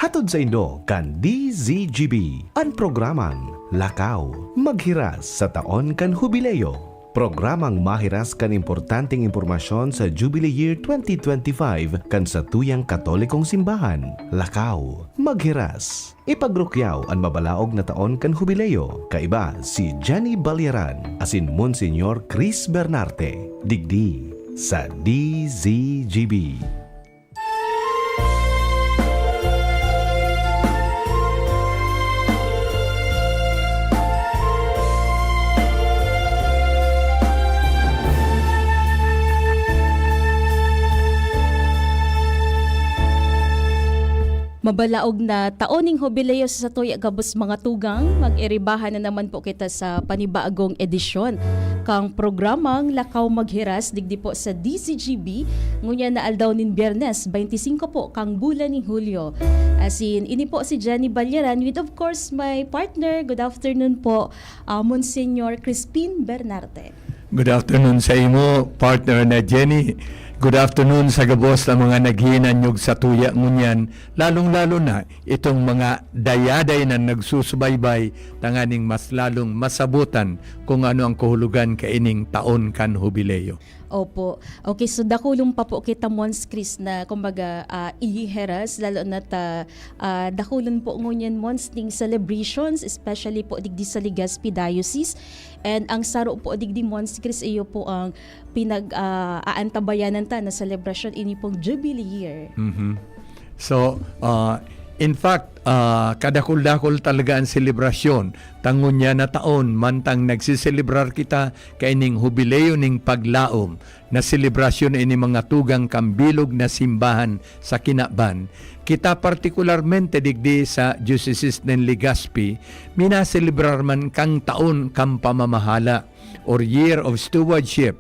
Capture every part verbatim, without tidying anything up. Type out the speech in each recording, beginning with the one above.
Hatod saindo kan D Z G B an programang Lakaw Maghiras sa Taon kan Hubileo. Programang mahiras kan importanteng impormasyon sa Jubilee Year twenty twenty-five kan satuyang Katolikong Simbahan. Lakaw Maghiras. Ipagrukyaw an mabalaog na taon kan Hubileo, kaiba si Jenny Balyaran asin Monsignor Chris Bernarte, digdi sa D Z G B. Mabalaog na taon ning Hubileo sa satuya gabos mga tugang. Mag-iribahan na naman po kita sa panibagong edisyon kan programang Lakaw Maghiras digdi po sa D Z G B, ngunyan na aldaw nin Biyernes, twenty-five po kan bulan nin Hulyo. Asin, ini po si Jenny Balyaran with, of course, my partner. Good afternoon po, ah, Monsignor Crispin Bernarte. Good afternoon sa imo, partner na Jenny. Good afternoon sa gabos na mga naghinanyog sa tuya ngunyan, lalong-lalo na itong mga dayaday na nagsusubaybay tanganing mas lalong masabutan kung ano ang kahulugan kaining taon kan Hubileo. Opo. Okay, so dakulon pa po kita, Mons Chris, na kumbaga, ah, ihihiras, lalo na ta, ah, dakulon po ngunyan, Mons, ning celebrations, especially po digdi sa Legazpi Diocese. And ang saro po digdi, Mons Chris, iyo po ang pinag, ah, aantabayanan ta na selebrasyon, ini pong Jubilee Year. Mhm. So, ah, in fact, ah, kadakul-dakul talaga an selebrasyon. Ta ngunyan na taon, mantang nagseselebrar kita kaining Hubileo ning Paglaom, na selebrasyon ini mga tugang kan bilog na simbahan sa kinaban. Kita partikularmente digdi sa Diocese nin Legazpi, minaselebrar man kang taon kan pamamahala, or Year of Stewardship,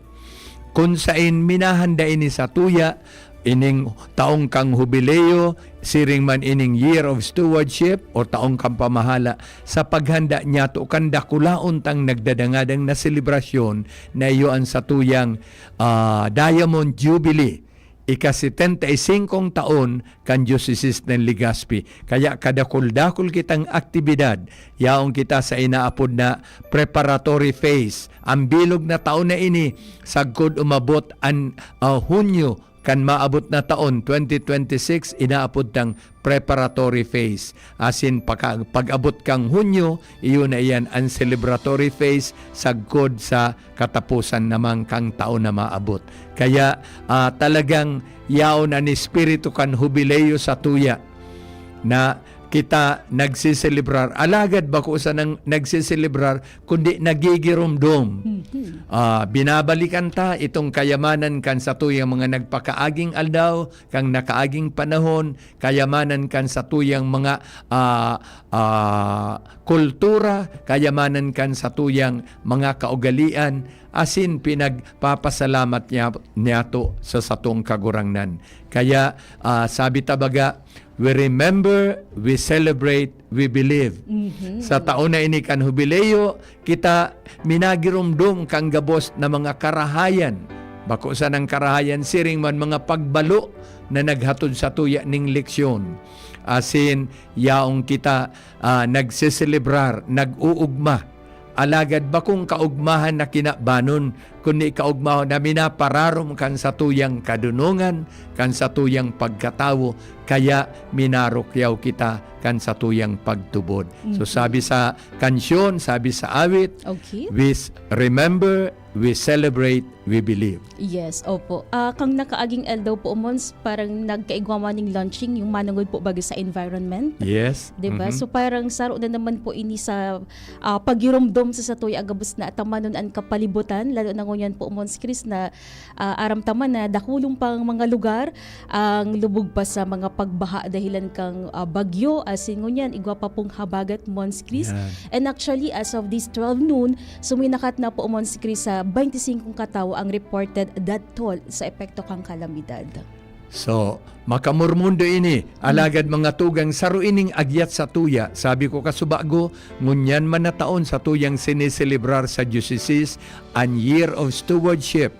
kun saen minahanda ini sa tuya, ining taong kang Hubileo, siring man ining Year of Stewardship o taong kang pamahala, sa paghanda niyato kan dakulaon tang nagdadangadang na selebrasyon na iyo an satuyang, ah, Diamond Jubilee, ika-setenta y singkong taon kan Diocese nin Legazpi. Kaya kadakul-dakul kitang aktibidad, yaon kita sa inaapod na preparatory phase. Ang bilog na taon na ini, sagkod umabot an, ah, Hunyo, kan maabot na taon, twenty twenty-six, inaapod tang preparatory phase. Asin paka-, pag-abot kang Hunyo, iyo na iyan an celebratory phase, sagkod sa kataposan naman kang taon na maabot. Kaya, ah, talagang yaon an espiritu kan Hubileo sa tuya na kita nagseselebrar. Alagad bako sanang nagseselebrar, kundi nagigiromdom. Mhm. Ah, binabalikan ta itong kayamanan kan satuyang mga nagpakaaging aldaw, kan nakaaging panahon, kayamanan kan satuyang mga, ah, ah, kultura, kayamanan kan satuyang mga kaugalian, asin pinagpapasalamat niya, niyato sa satong Kagurangnan. Kaya, ah, sabi ta baga, "We remember, we celebrate, we believe." Mhm. Sa taon na ini kan Hubileo, kita minagiromdom kan gabos na mga karahayan. Bako sanang karahayan, siring man mga pagbalo na naghatod sa tuya ning leksyon. Asin, yaong kita, ah, nagseselebrar, nag-uugma. Alagad bakong kaugmahan na kinabanon, kundi kaugmahan na minapararom kan satuyang kadunongan, kan satuyang pagkatawo, kaya minarukyaw kita kan satuyang pagtubod. So, Mhm. sabi sa kansyon, sabi sa awit, Okay. "We s-, remember, we celebrate, we believe." Yes, opo. Ah, kang nakaaging aldaw po, Mons, parang nagkaigwa man ning launching, yung manungod po baga sa environment. Yes. Diba? Mhm. So, parang saro na naman po ini sa, ah, pagiromdom sa satoy agabos na atamanon an kapalibutan, lalo na ngunyan po, Mons Chris, na, ah, aram ta man na dakulong pang mga lugar ang lubog pa sa mga pagbaha dahilan kan, ah, bagyo. Asin ngunyan, igwa pa pong habagat, Mons Chris. Yan. And actually, as of this twelve noon, suminakat na po, Mons Chris, sa twenty-five katawo ang reported death toll sa epekto kan kalamidad. So, makamormundo ini, alagad mga tugang, saro ining agyat sa tuya. Sabi ko kasubago, ngunyan man na taon sa tuyang sineselebrar sa diocese an Year of Stewardship,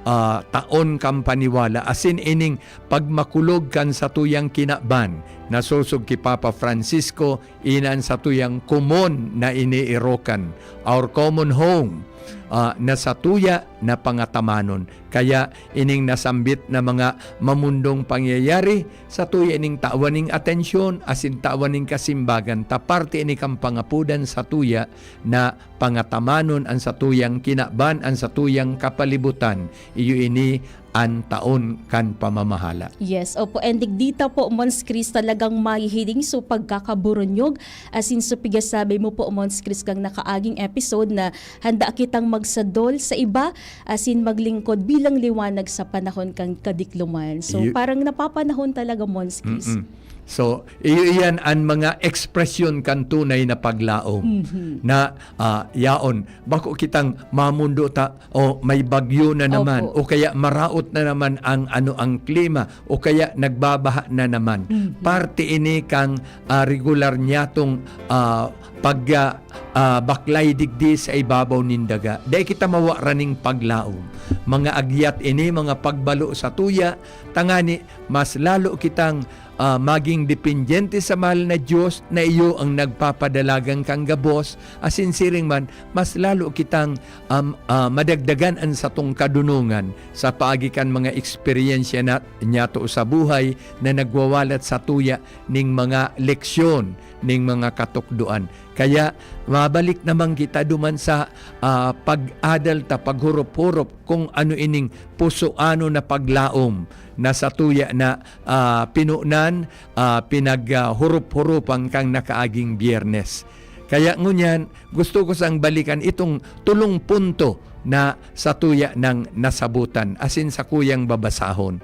ah, taon kan paniwala, asin ining pagmakulog kan satuyang kinaban, Nasosog ki Papa Francisco, iyan an satuyang komon na iniirokan, our common home, ah, na satuya na pangatamanon. Kaya ining nasambit na mga mamundong pangyayari, satuya ining tawan ning atensyon asin tawan ning kasimbagan, ta parte ini kan pangapodan satuya na pangatamanon an satuyang kinaban, an satuyang kapalibutan. Iyo ini an taon kan pamamahala. Yes, opo. And digdi ta po, Mons Chris, talagang mahihiling so pagkakaburunyog. Asin so pigasabi mo po, Mons Chris, kang nakaaging episode na handa kitang magsadol sa iba, asin maglingkod bilang liwanag sa panahon kan kadikloman. So, Iyo- parang napapanahon talaga, Mons Chris. Mm-mm. So, iyo iyan an mga ekspresyon kan tunay na paglaom Mhm. na, ah, yaon, bako kitang mamundo ta, o may bagyo na naman, Opo. o kaya maraot na naman ang ano, ang klima, o kaya nagbabaha na naman. Mhm. Parte ini kang, ah, regular niyatong, ah, pag, ah, ah, baklay digdi sa ibabaw nin daga. Dai kita mawaran ning paglaom. Mga agyat ini, mga pagbalo satuya, tangani mas lalo kitang, ah, maging dependyente sa mahal na Dios na iyo ang nagpapadalagan kan gabos, asin siring man, mas lalo kitang, um, ah, madagdagan an satong kadunongan sa paagi kan mga eksperyensya na, niyato sa buhay na nagwawalat satuya ning mga leksyon, ning mga katukdoan. Kaya mabalik naman kita duman sa, ah, pag-adal ta, paghurop-hurop kung ano ining pusoanon na paglaom na satuya na, ah, pinunan, ah, pinag, ah, hurup-hurupan kang nakaaging Biyernes. Kaya ngunyan, gusto ko sang balikan itong tolong punto na satuya nang nasabutan, asin sakuyang babasahon.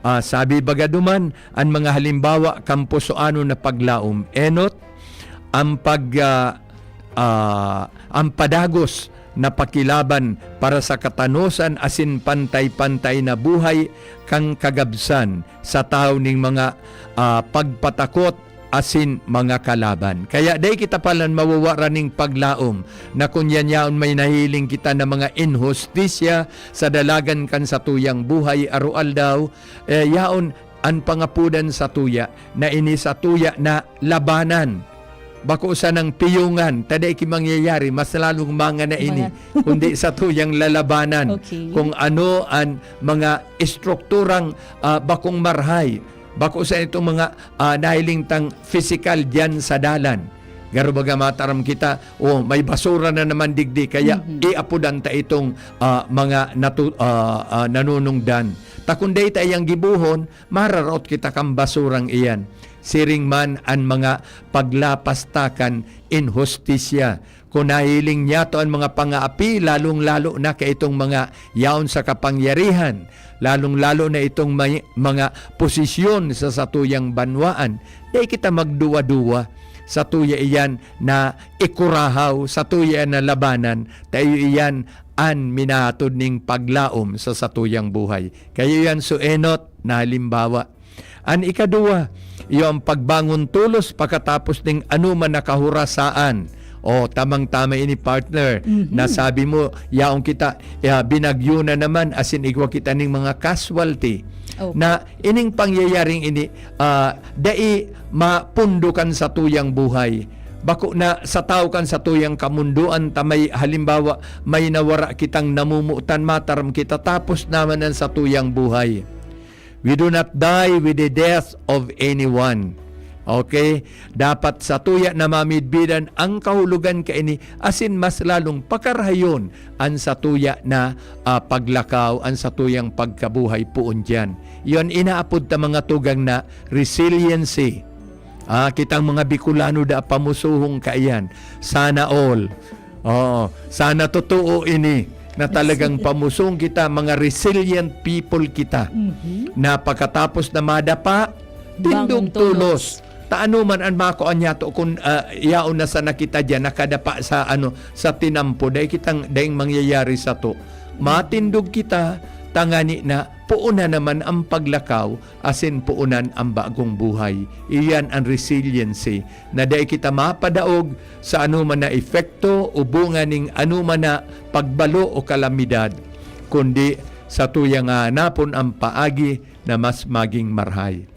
Ah, sabi baga duman, an mga halimbawa kan pusoanon na paglaom, enot, ang pag, ah, ah, ang padagos na pakilaban para sa katanosan asin pantay-pantay na buhay kan kagabsan sa tawo ning mga, ah, pagpatakot asin mga kalaban. Kaya dai kita palan mawawaran ning paglaom na kun yan yaon may nahiling kita na mga inhustisya sa dalagan kan satuyang buhay aroaldaw, eh, yaon an pangapodan satuya na ini satuya na labanan. Bako sanang piyongan, ta dai ki mangyayari, mas lalong manga na ini, Mga kundi satuyang lalabanan Okay. kung ano an mga estrukturang, ah, bakong marhay. Bako sa itong mga, ah, nahiling tang pisikal diyan sa dalan. Garo baga mataram kita, "Oh, may basura na naman digdi, kaya Mhm. iapodan ta itong, ah, mga natu-, ah, ah, nanunungdan." Ta kun dai ta iyang gibohon, mararaot kita kan basurang iyan. Siring man an mga paglapas ta kan inhustisya. Kun nahiling niyato an mga pangaapi, lalong-lalo na kaitong mga yaon sa kapangyarihan, lalong-lalo na itong may, mga posisyon sa satuyang banwaan, dai kita magduwa-duwa. Satuya iyan na ikurahaw, satuya iyan na labanan, ta iyo iyan an minahatod ning paglaom sa satuyang buhay. Kaya iyan so enot na halimbawa. An ikaduwa, iyo an pagbangon tolos pakatapos ning anoman na kahorasaan. O, tamang-tama ini, partner. Mhm. Nasabi mo, yaon kita, eh, binagyo na naman, asin igwa kita ning mga casualty. Opo. Na ining pangyayaring ini, ah, dai mapundo kan satuyang buhay. Bako na sa tawo kan satuyang kamundoan ta may, halimbawa, may nawara kitang namomotan, mataram kita, tapos naman an satuyang buhay. We do not die with the death of anyone. Okay? Dapat satuya na mamidbidan ang kahulogan kaini, asin mas lalong pakarahayon an satuya na, ah, paglakaw, an satuyang pagkabuhay poon diyan. Iyon inaapod ta mga tugang na resiliency. Ah, kitang mga Bicolano da pamusuhon kaiyan. Sana all. Oo, sana totoo ini na talagang Yes. pamusuhon kita, mga resilient people kita. Mhm. Na pagkatapos na madapa, Bangon tindog tolos. tolos. Ta ano man an makuan niyato kun, ah, yaon na sana kita diyan, nakadapa sa, ano, sa tinampo, dai kitang, daing mangyayari sato. Matindog kita, tangani na, poon na naman ang paglakaw, asin poonan ang bagong buhay. Iyan ang resiliency, na dai kita mapadaog sa anoman na epekto o bunga ning anoman na pagbalo o kalamidad, kundi satuya nga hanapon ang paagi na mas maging marhay.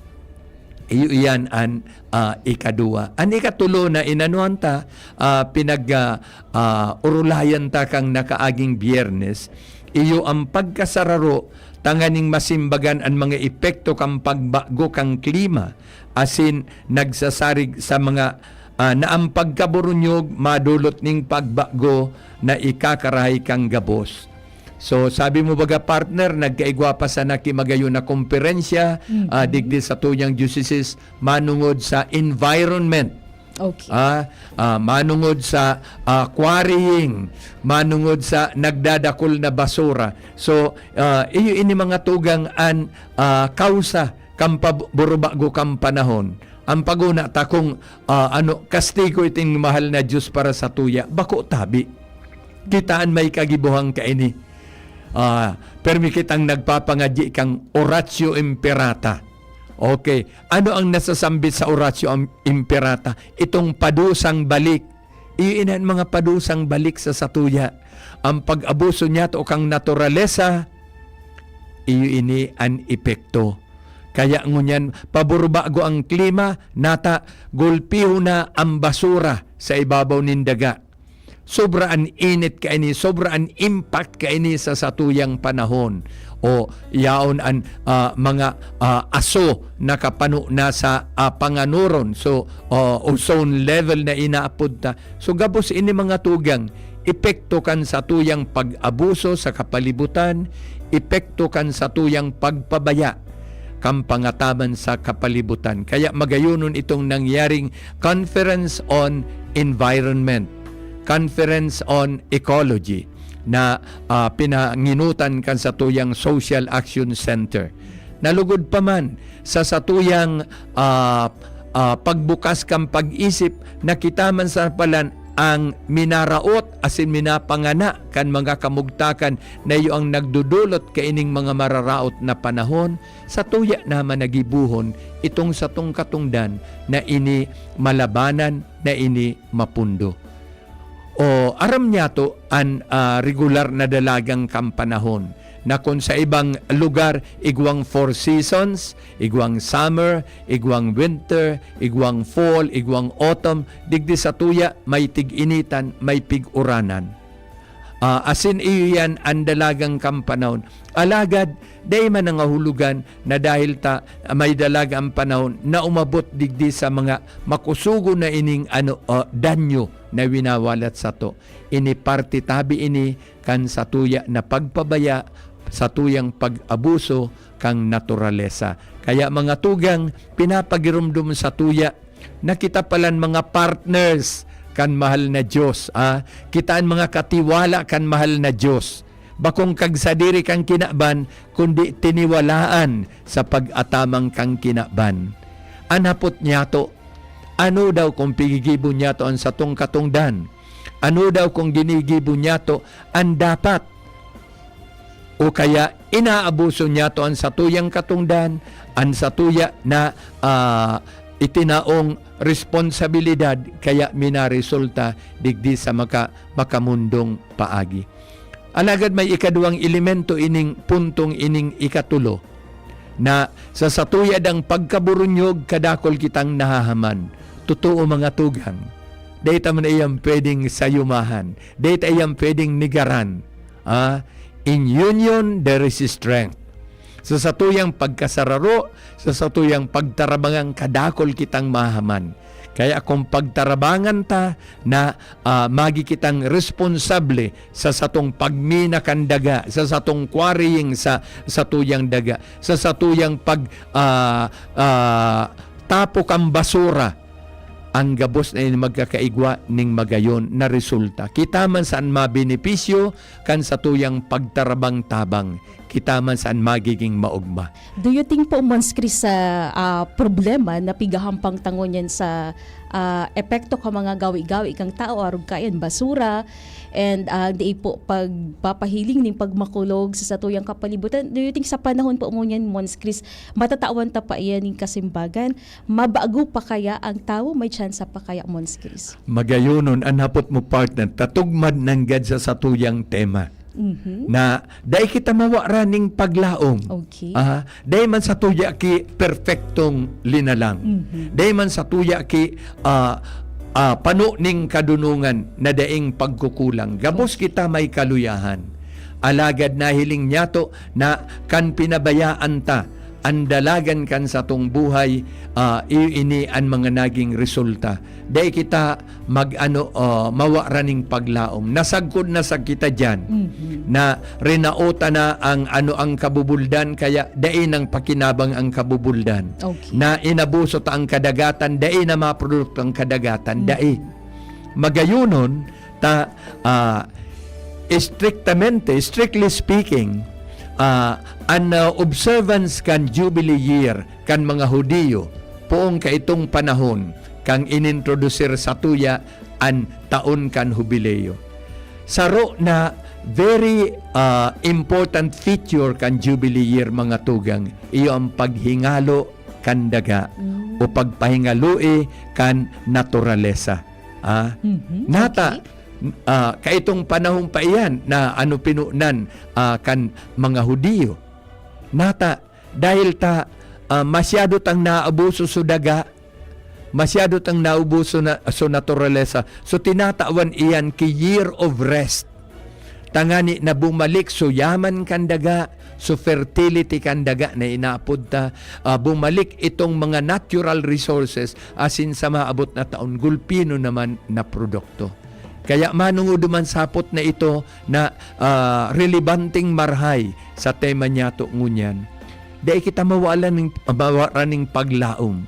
Iyo iyan an, ah, ikaduwa. An ikatulo na inanuhan ta, ah, pinag, ah, ah, orolayan ta kan nakaaging Biyernes, iyo an pagkasararo tanganing masimbagan an mga epekto kan pagbago kan klima, asin nagsasarig sa mga, ah, na an pagkaburunyog madolot ning pagbago na ikakarahay kan gabos. So, sabi mo baga, partner, nagkaigwa pa sana ki magayon na komperensya, Mm. ah, digdi sa tuyang diocese, manungod sa environment. Okay. Ah, ah, manungod sa, ah, quarrying, manungod sa nagdadakul na basura. So, ah, iyo ini mga tugang an, ah, kausa kan paburubago kan panahon. Ang paguna ta kung, ah, ano, kastigo iting mahal na Diyos para sa tuya, bako tabi. Kita an may kagibohang kaini. Ah, permi kitang nagpapangadyi kang Oratio Imperata. Okay. Ano ang nasasambit sa Oratio Am-, Imperata? Itong padusang balik. Iyo ini an mga padusang balik sa satuya. Ang pag-abuso niyato kan naturalesa, iyo ini an epekto. Kaya ngunyan, paburbago ang klima, nata, gulpihon na ang basura sa ibabaw nin daga. Sobra an init kaini, sobra an impact kaini sa satuyang panahon. O yaon an, ah, mga, ah, aso nakapano na sa, ah, panganoron. So, ah, ozone level na inaapod ta. So, gabos ini mga tugang, epekto kan satuyang pag-abuso sa kapalibutan, epekto kan satuyang pagpabaya kan pangataman sa kapalibutan. Kaya magayonon itong nangyaring Conference on Environment, Conference on Ecology na, ah, pinanginutan kan satuyang Social Action Center. Nalugod pa man sa satuyang, ah, ah, pagbukas kan pag-isip, nakita man sa palan ang minaraot asin minapangana kan mga kamugtakan na iyo ang nagdudulot kaining mga mararaot na panahon, satuya naman nagibohon itong satong katongdan na ini malabanan, na ini mapundo. O aram niyato an, ah, regular na dalagan kan panahon, na kun sa ibang lugar igwang four seasons, igwang summer, igwang winter, igwang fall, igwang autumn, digdi satuya may tig-initan, may pig-uranan. Ah, asin iyo yan an dalagan kan panahon. Alagad, dai man nangahulugan na dahil ta, ah, may dalagan panahon na umabot digdi sa mga makusugon na ining ano, ah, danyo na winawalat sato. Ini parte tabi ini kan satuya na pagpabaya, satuyang pag-abuso kan naturalesa. Kaya, mga tugang, pinapagiromdom satuya na kita palan mga partners kan mahal na Dios, ah. Kita an mga katiwala kan mahal na Dios. Bakong kagsadiri kan kinaban, kundi tiniwalaan sa pag-ataman kan kinaban. An hapot niyato, ano daw kung pigigibo niyato an satong katongdan? Ano daw kung ginigibo niyato an dapat? O kaya inaabuso niyato an satuyang katongdan, an satuya na, ah, itinaong responsabilidad, kaya minaresulta digdi sa maka-, makamundong paagi. Alagad may ikaduwang elemento ining puntong ining ikatulo, na sa satuya dang pagkaburunyog kadakol kitang nahahaman. Totoo, mga tugang, dai ta man iyan pwedeng sayumahan, dai ta iyan pwedeng negaran. Ah, in union, there is strength. Sa satuyang pagkasararo, sa satuyang pagtarabangan, kadakol kitang mahaman. Kaya kung pagtarabangan ta na, ah, magi kitang responsable sa satong pagmina kan daga, sa satong quarrying sa satuyang daga, sa satuyang pag, ah, ah, tapo kan basura, ang gabos na ini magkakaigwa ning magayon na resulta. Kita man saan mabenepisyo kan satuyang pagtarabang-tabang, kita man saan magiging maogma. Do you think po, Mons Chris, sa, ah, problema na pigahampang ta ngunyan sa, ah, epekto kan mga gawi-gawi kan tao, arog kayan basura, and, ah, dai po pagpapahiling nin pagmakulog sa satuyang kapalibutan? Do you think sa panahon po ngunyan, Mons Chris, matatawan ta pa iyan nin kasimbagan? Mabago pa kaya ang tawo? May tsansa pa kaya, Mons Chris? Magayonon, an hapot mo, partner, tatugmad nanggad sa satuyang tema. Mhm. Na dai kita mawara ning paglaom. Okay. Ah, dai man satuya ki perpektong linalang. Mhm. Dai man satuya ki ah, ah, pano ning kadunongan na daing pagkukulang. Gabos kita may kaluyahan. Alagad nahiling niyato na kan pinabayaan ta an dalagan kan satong buhay, ah, iyo ini an mga naging resulta. Dai kita mag-ano, ah, mawara ning paglaom. Nasagkod na sad kita diyan Mhm. na rinaota na ang ano ang kabubuldan, kaya dai nang pakinabang ang kabubuldan. Okay. Na inabuso ta ang kadagatan, dai na maprodukto ang kadagatan, Mhm. dai. Magayonon ta ah, estriktamente, strictly speaking, ah, an ah, observance kan Jubilee Year kan mga Hudiyo, poong kaitong panahon kan inintrodusir satuya an taon kan Hubileo. Saro na very ah, important feature kan Jubilee Year, mga tugang, iyo ang paghingalo kan daga Mm. o pagpahingaloi kan naturalesa. Ah, Mhm. nata, Okay. ah, kaitong panahon pa iyan na ano pinunan ah, kan mga Hudiyo. Nata, dahil ta ah, masyado tang naabuso so daga, masyado tang naubuso na so naturalesa. So tinatawan iyan ki year of rest. Tangani na bumalik so yaman kan daga, so fertility kan daga na inaapod ta, ah, bumalik itong mga natural resources asin sa maabot na taon gulpino naman na produkto. Kaya manungo duman sa hapot na ito na ah, relebanteng marahay sa tema niyato ngunyan, dai kita mawala ning, mawara ning paglaom.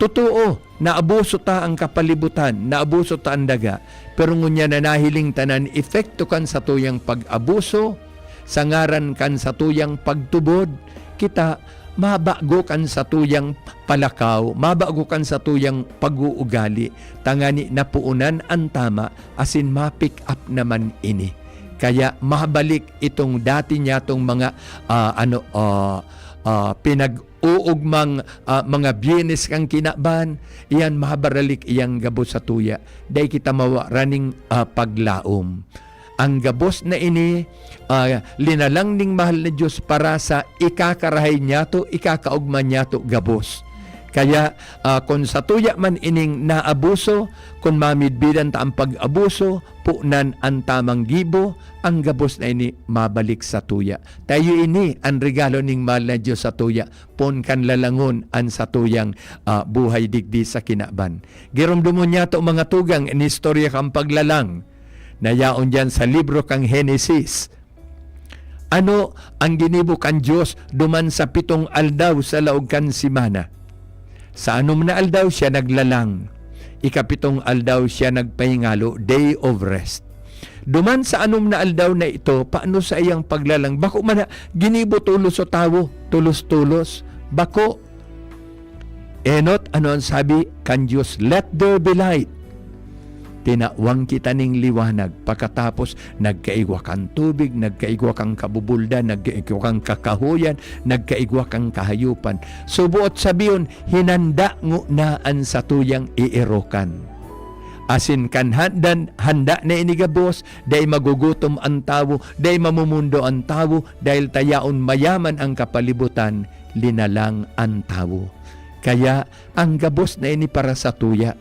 Totoo, naabuso ta ang kapalibutan, naabuso ta ang daga, pero ngunyan na nahiling ta na an epekto kan satuyang pag-abuso sa ngaran kan satuyang pagtubod, kita mabago kan satuyang palakaw, mabago kan satuyang pag-uugali, tangani na puonan an tama asin ma-pick up naman ini. Kaya mabalik itong dati niyatong mga ah, ano ah, ah, pinag-uugmang ah, mga byenes kan kinaban, iyan mabaralik iyang gabos satuya. Dai kita mawara ning ah, paglaom. Ang gabos na ini ah, linalang ning mahal na Dios para sa ikakarahay niyato, ikakaogma niyato gabos. Kaya ah, kun satuya man ining naabuso, kun mamidbidan ta an pag-abuso, puonan an tamang gibo, ang gabos na ini mabalik satuya. Ta iyo ini an regalo ning mahal na Dios satuya, poon kan lalangon an satuyang ah, buhay digdi sa kinaban. Giromdomon niyato, mga tugang, an istorya kan paglalang na yaon diyan sa libro kan Henesis. Ano ang ginibo kan Dios duman sa pitong aldaw sa laog kan semana? Sa anom na aldaw siya naglalang. Ikapitong aldaw siya nagpahingalo, day of rest. Duman sa anom na aldaw na ito, paano sa iyang paglalang? Bako man na ginibo tolos sa tawo, tolos-tolos. Bako. Enot, ano ang sabi kan Dios? "Let there be light." Tinawang kita ning liwanag. Pakatapos, nagkaigwa kan tubig, nagkaigwa kan kabubuldan, nagkaigwa kan kakahoyan, nagkaigwa kan kahayopan. So, buot sabihon, hinanda ngona an satuyang eerokan. Asin kan handan, handa na ini gabos, dai magugutom an tawo, dai mamumundo an tawo, dahil ta yaon mayaman ang kapalibutan, linalang an tawo. Kaya, ang gabos na ini para satuya.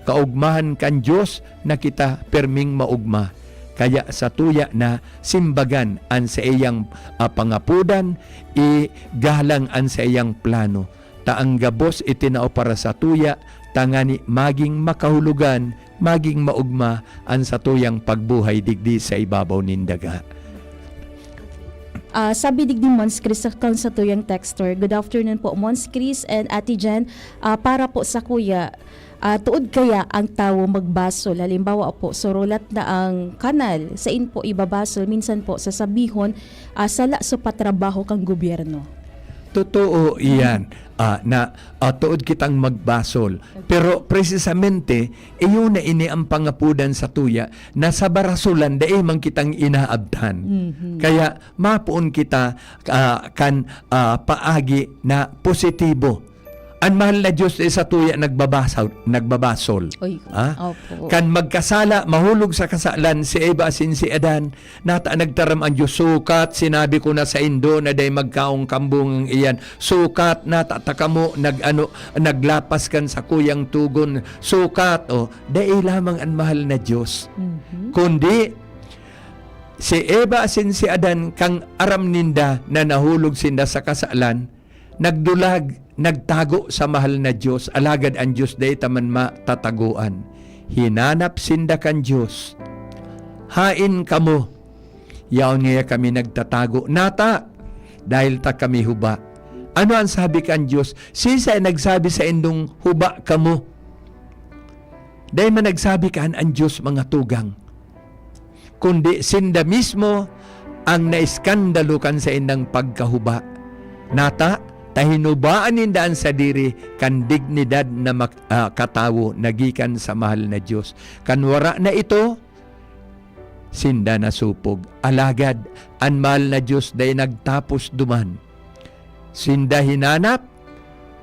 Kaogmahan kan Dios na kita perming maogma. Kaya satuya na simbagan an saiyang ah, pangapodan, igalang an saiyang plano. Ta ang gabos itinao para satuya, tangani magin makahulogan, magin maogma an satuyang pagbuhay digdi sa ibabaw nin daga. Ah, sabi digdi, Mons Chris, sa kan satuyang texter. Good afternoon po, Mons Chris and Ate Jen. Ah, para po sakuya, ah, tuod kaya ang tawo magbasol? Halimbawa po, surulat na ang kanal, sain po ibabasol? Minsan po, sasabihon, ah, sala sa patrabaho kan gobyerno. Totoo iyan, ah, na ah, tuod kitang magbasol. Pero presisamente, iyo na ini ang pangapodan satuya na sa barasolan dai man kitang inaabtan. Mhm. Kaya mapoon kita ah, kan ah, paagi na positibo. An mahal na Dios dai satuya nagbabasa-, nagbabasol. Oy, Ha? opo. Kan magkasala, mahulog sa kasalan si Eva asin si Adan, nata nagtaram an Dios, "Sukat, sinabi ko na saindo na dai magkaon kan bungang iyan. Sukat, nata ta kamo nag-ano, naglapas kan sakuyang tugon. Sukat," oh, dai lamang an mahal na Dios. Mhm. Kundi, si Eva asin si Adan, kan aram ninda na nahulog sinda sa kasalan, nagdulag, nagtago sa mahal na Dios, alagad an Dios dai ta man matatagoan. Hinanap sinda kan Dios, "Haen kamo? Yaon ngaya kami nagtatago. Nata, dahil ta kami huba." Ano an sabi kan Dios? Siisay nagsabi saindong huba kamo? Dai man nagsabi kan an Dios, mga tugang, kundi sinda mismo ang naeskandalo kan saindang pagkahuba. Nata, ta hinubaan ninda an sadiri kan dignidad na mak-, ah, katawo na gikan sa mahal na Dios. Kan wara na ito, sinda nasupog. Alagad, an mahal na Dios dai nagtapos duman. Sinda hinanap,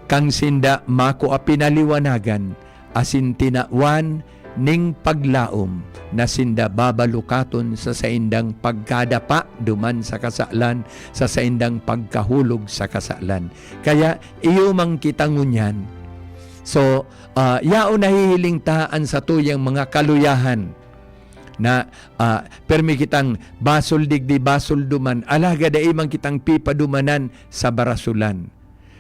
kan sinda makua pinaliwanagan, asin tinawan ning paglaom na sinda babalukaton sa saindang pagkadapa duman sa kasalan, sa saindang pagkahulog sa kasalan. Kaya, iyo man kita ngunyan. So, ah, yaon nahihiling ta an satuyang mga kaluyahan na, ah, permi kitang basol digdi, basol duman, alagad dai man kitang pipadumanan sa barasolan.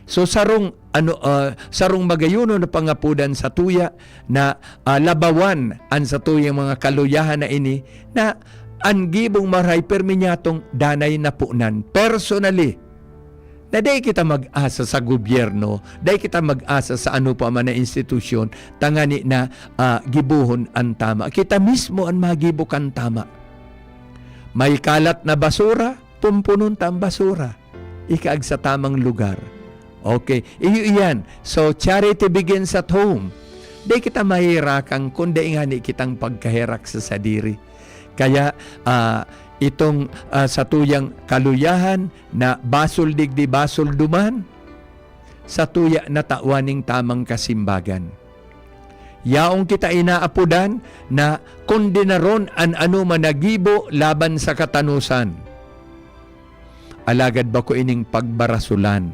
So, sarong, ano, ah, sarong magayonon na pangapodan satuya na, ah, labawan an satuyang mga kaluyahan na ini, na an gibong marahay permi niyatong danay naponan personally, na dai kita mag-asa sa gobyerno, dai kita mag-asa sa ano pa man na institusyon, tangani na, ah, gibohon an tama. Kita mismo an magibo kan tama. May kalat na basura, pumpunon ta an basura. Ikaag sa tamang lugar. Okay, iyo iyan. So, charity begins at home. Dai kita mahirakan kun dai ngani kitang pagkaherak sa sadiri. Kaya, ah, itong, ah, satuyang kaluyahan na basol digdi, basol duman, satuya natawan ning tamang kasimbagan. Yaon kita inaapodan na kondenaron an anoman na gibo laban sa katanosan, alagad bako ining pagbarasolan.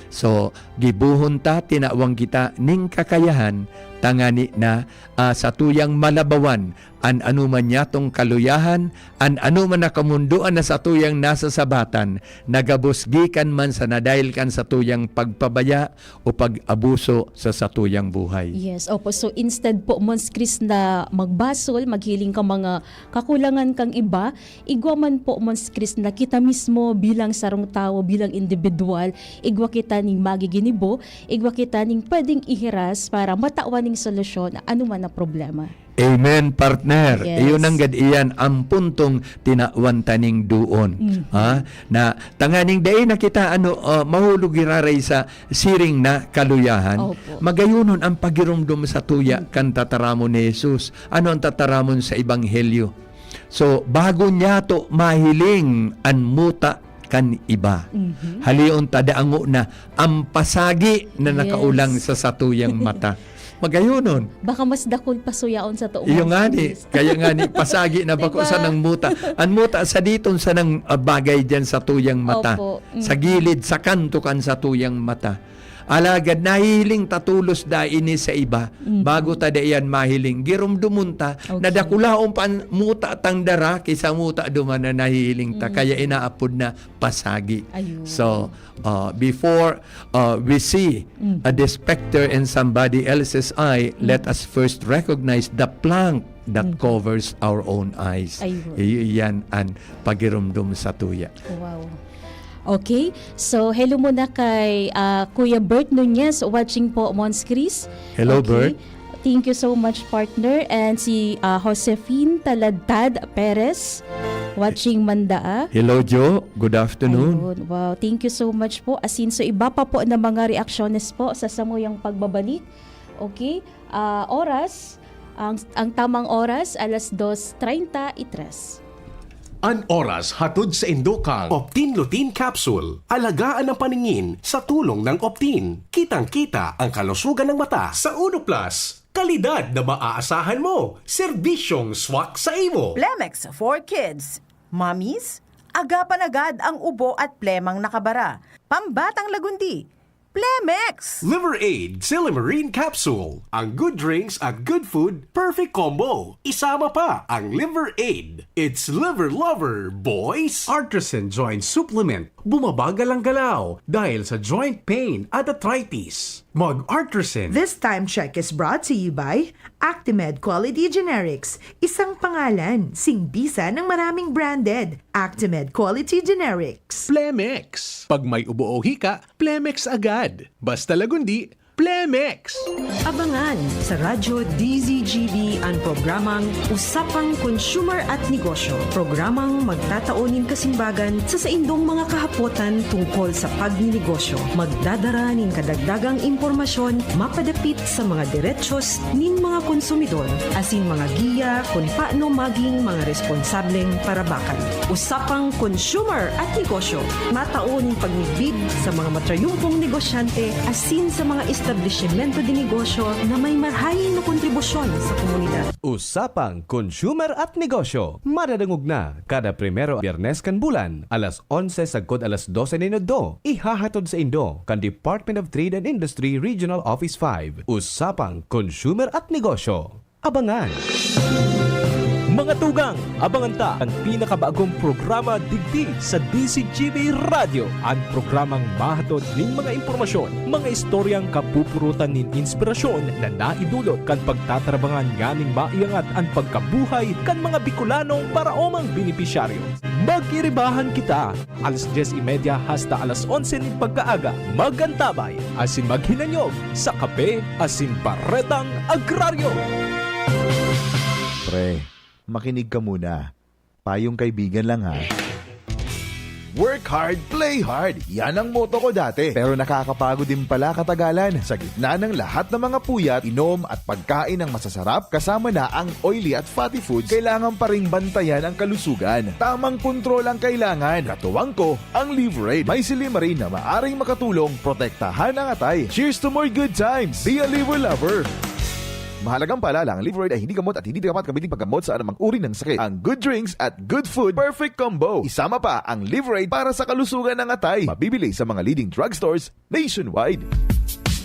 So, gibohon ta, tinawan kita ning kakayahan, tangani na, ah, satuyang malabawan an anoman niyatong kaluyahan, an anoman na kamondoan na satuyang nasasabatan, na gabos gikan man sana dahil kan satuyang pagpabaya o pag-abuso sa satuyang buhay. Yes, opo. So, instead po, Mons Chris, na magbasol, maghiling ka mga kakulangan kang iba, igwa man po, Mons Chris, na kita mismo bilang sarong tawo, bilang individual, igwa kita ning magiginibo, igwa kita ning pwedeng ihiras para matawan ning solusyon na anoman na problema. Amen, partner. Yes. Iyo nanggad iyan ang puntong tinawan ta ning doon. Mhm. Ha? Na tanganing dai na kita, ano, ah, mahulog giraray sa siring na kaluyahan. Opo. Magayonon ang pagiromdom satuya Mm. kan tataramon ni Jesus. Ano ang tataramon sa Ebanghelyo? So, bago niyato mahiling an muta kan iba. Mhm. Halion ta dango na ang pasagi na Yes. nakaulang sa satuyang mata. Magayonon. Baka mas dakul pa suyaon sa toong Iyo nga ni, Mons Chris. Kaya nga ni, pasagi na bako Diba? sanang muta. Ang muta sa diton sanang, ah, bagay diyan sa tuyang mata. Opo. Sa Mm. gilid, sa kanto kan sa tuyang mata. Alagad nahihiling ta tolos da ini sa iba, Mm. bago ta da iyan mahiling. Giromdomon ta, Okay. na dakulaon pa ang muta tang dara, kaysa muta duman na nahihiling ta. Mm. Kaya inaapod na pasagi. Ayun. So, uh, before, uh, we see Mm. a despecter in somebody else's eye, Mm. let us first recognize the plank that Mm. covers our own eyes. Ayun. Iyo, iyan an pagiromdom sa tuya. Wow. Okay. So, hello muna kay, ah, Kuya Bert Nunez, watching po, Mons Chris. Hello, Okay. Bert. Thank you so much, partner. And si, ah, Josefine Taladtad Perez, watching Mandaa. Hello, Jo. Good afternoon. Ayun. Wow, thank you so much po. Asin, so iba pa po na mga reaksyones po sa samuyang pagbabalik. Okay? Ah, oras, ang, ang tamang oras, alas dos treinta y tres. An oras hatod sa indo kan Optin Lutein Capsule. Alagaan ang paningin sa tulong ng Optin. Kitang-kita ang kalusugan ng mata. Sa Uno Plus, kalidad na maaasahan mo. Serbisyong swak sa imo. Plemex for Kids. Mommies, agapan agad ang ubo at plemang nakabara. Pambatang lagundi. Plemex! Liver Aid Silymarin Capsule. Ang good drinks at good food, perfect combo. Isama pa ang Liver Aid. It's Liver Lover, boys! Artisan Joint Supplement. Bumabagal ang galaw dahil sa joint pain at arthritis. Mag-Artisan. This time check is brought to you by Actimed Quality Generics. Isang pangalan, singbisa ng maraming branded. Actimed Quality Generics. Plemex. Pag may ubo o hika, Plemex agad. Basta lagundi, Plemex! Abangan sa Radyo D Z G B an programang Usapang Consumer at Negosyo. Programang magtatao nin kasimbagan sa saindong mga kahapotan tungkol sa pagninegosyo. Magdadara nin kadagdagang impormasyon mapadapit sa mga derechos nin mga konsumidor asin mga giya kun paano maging mga responsableng parabakan. Usapang Consumer at Negosyo. Matao nin pagmidbid sa mga matrayumpong negosyante asin sa mga establisimento de negosyo na may marhaing na kontribusyon sa komunidad. Usapang Consumer at Negosyo. Madadangog na kada primero Biyernes kan bulan, alas onse sagkod alas dose nin udto. Ihahatod sa indo kan Department of Trade and Industry Regional Office five. Usapang Consumer at Negosyo. Abangan! Mga tugang, abangan ta an pinakabagong programa digdi sa D Z G B Radyo, an programang mahatod nin mga impormasyon, mga istoryang kapupurutan nin inspirasyon na naidulot kan pagtatarabangan nganing maiangat an pagkabuhay kan mga Bicolanong paraomang benepisyaryo. Magkiribahan kita, alas dyes y media hasta alas onse nin pagkaaga. Mag-antabay asin maghinanyog sa Kape asin Baretang Agraryo. Pre, makinig ka muna. Payong kaibigan lang ha. Work hard, play hard. Yan ang motto ko dati. Pero nakakapagod din pala katagalan. Sa gitna ng lahat ng mga puyat, inom at pagkain ng masasarap, kasama na ang oily at fatty foods, kailangan pa ring bantayan ang kalusugan. Tamang kontrol ang kailangan. Katuwang ko, ang Liverade. May silymarin na maaring makatulong protektahan ang atay. Cheers to more good times! Be a Liver Lover! Mahalagang paalala, ang Liverade ay hindi gamot at hindi dapat gamitin paggamot sa anumang uri ng sakit. Ang good drinks at good food, perfect combo. Isama pa ang Liverade para sa kalusugan ng atay. Mabibili sa mga leading drugstores nationwide.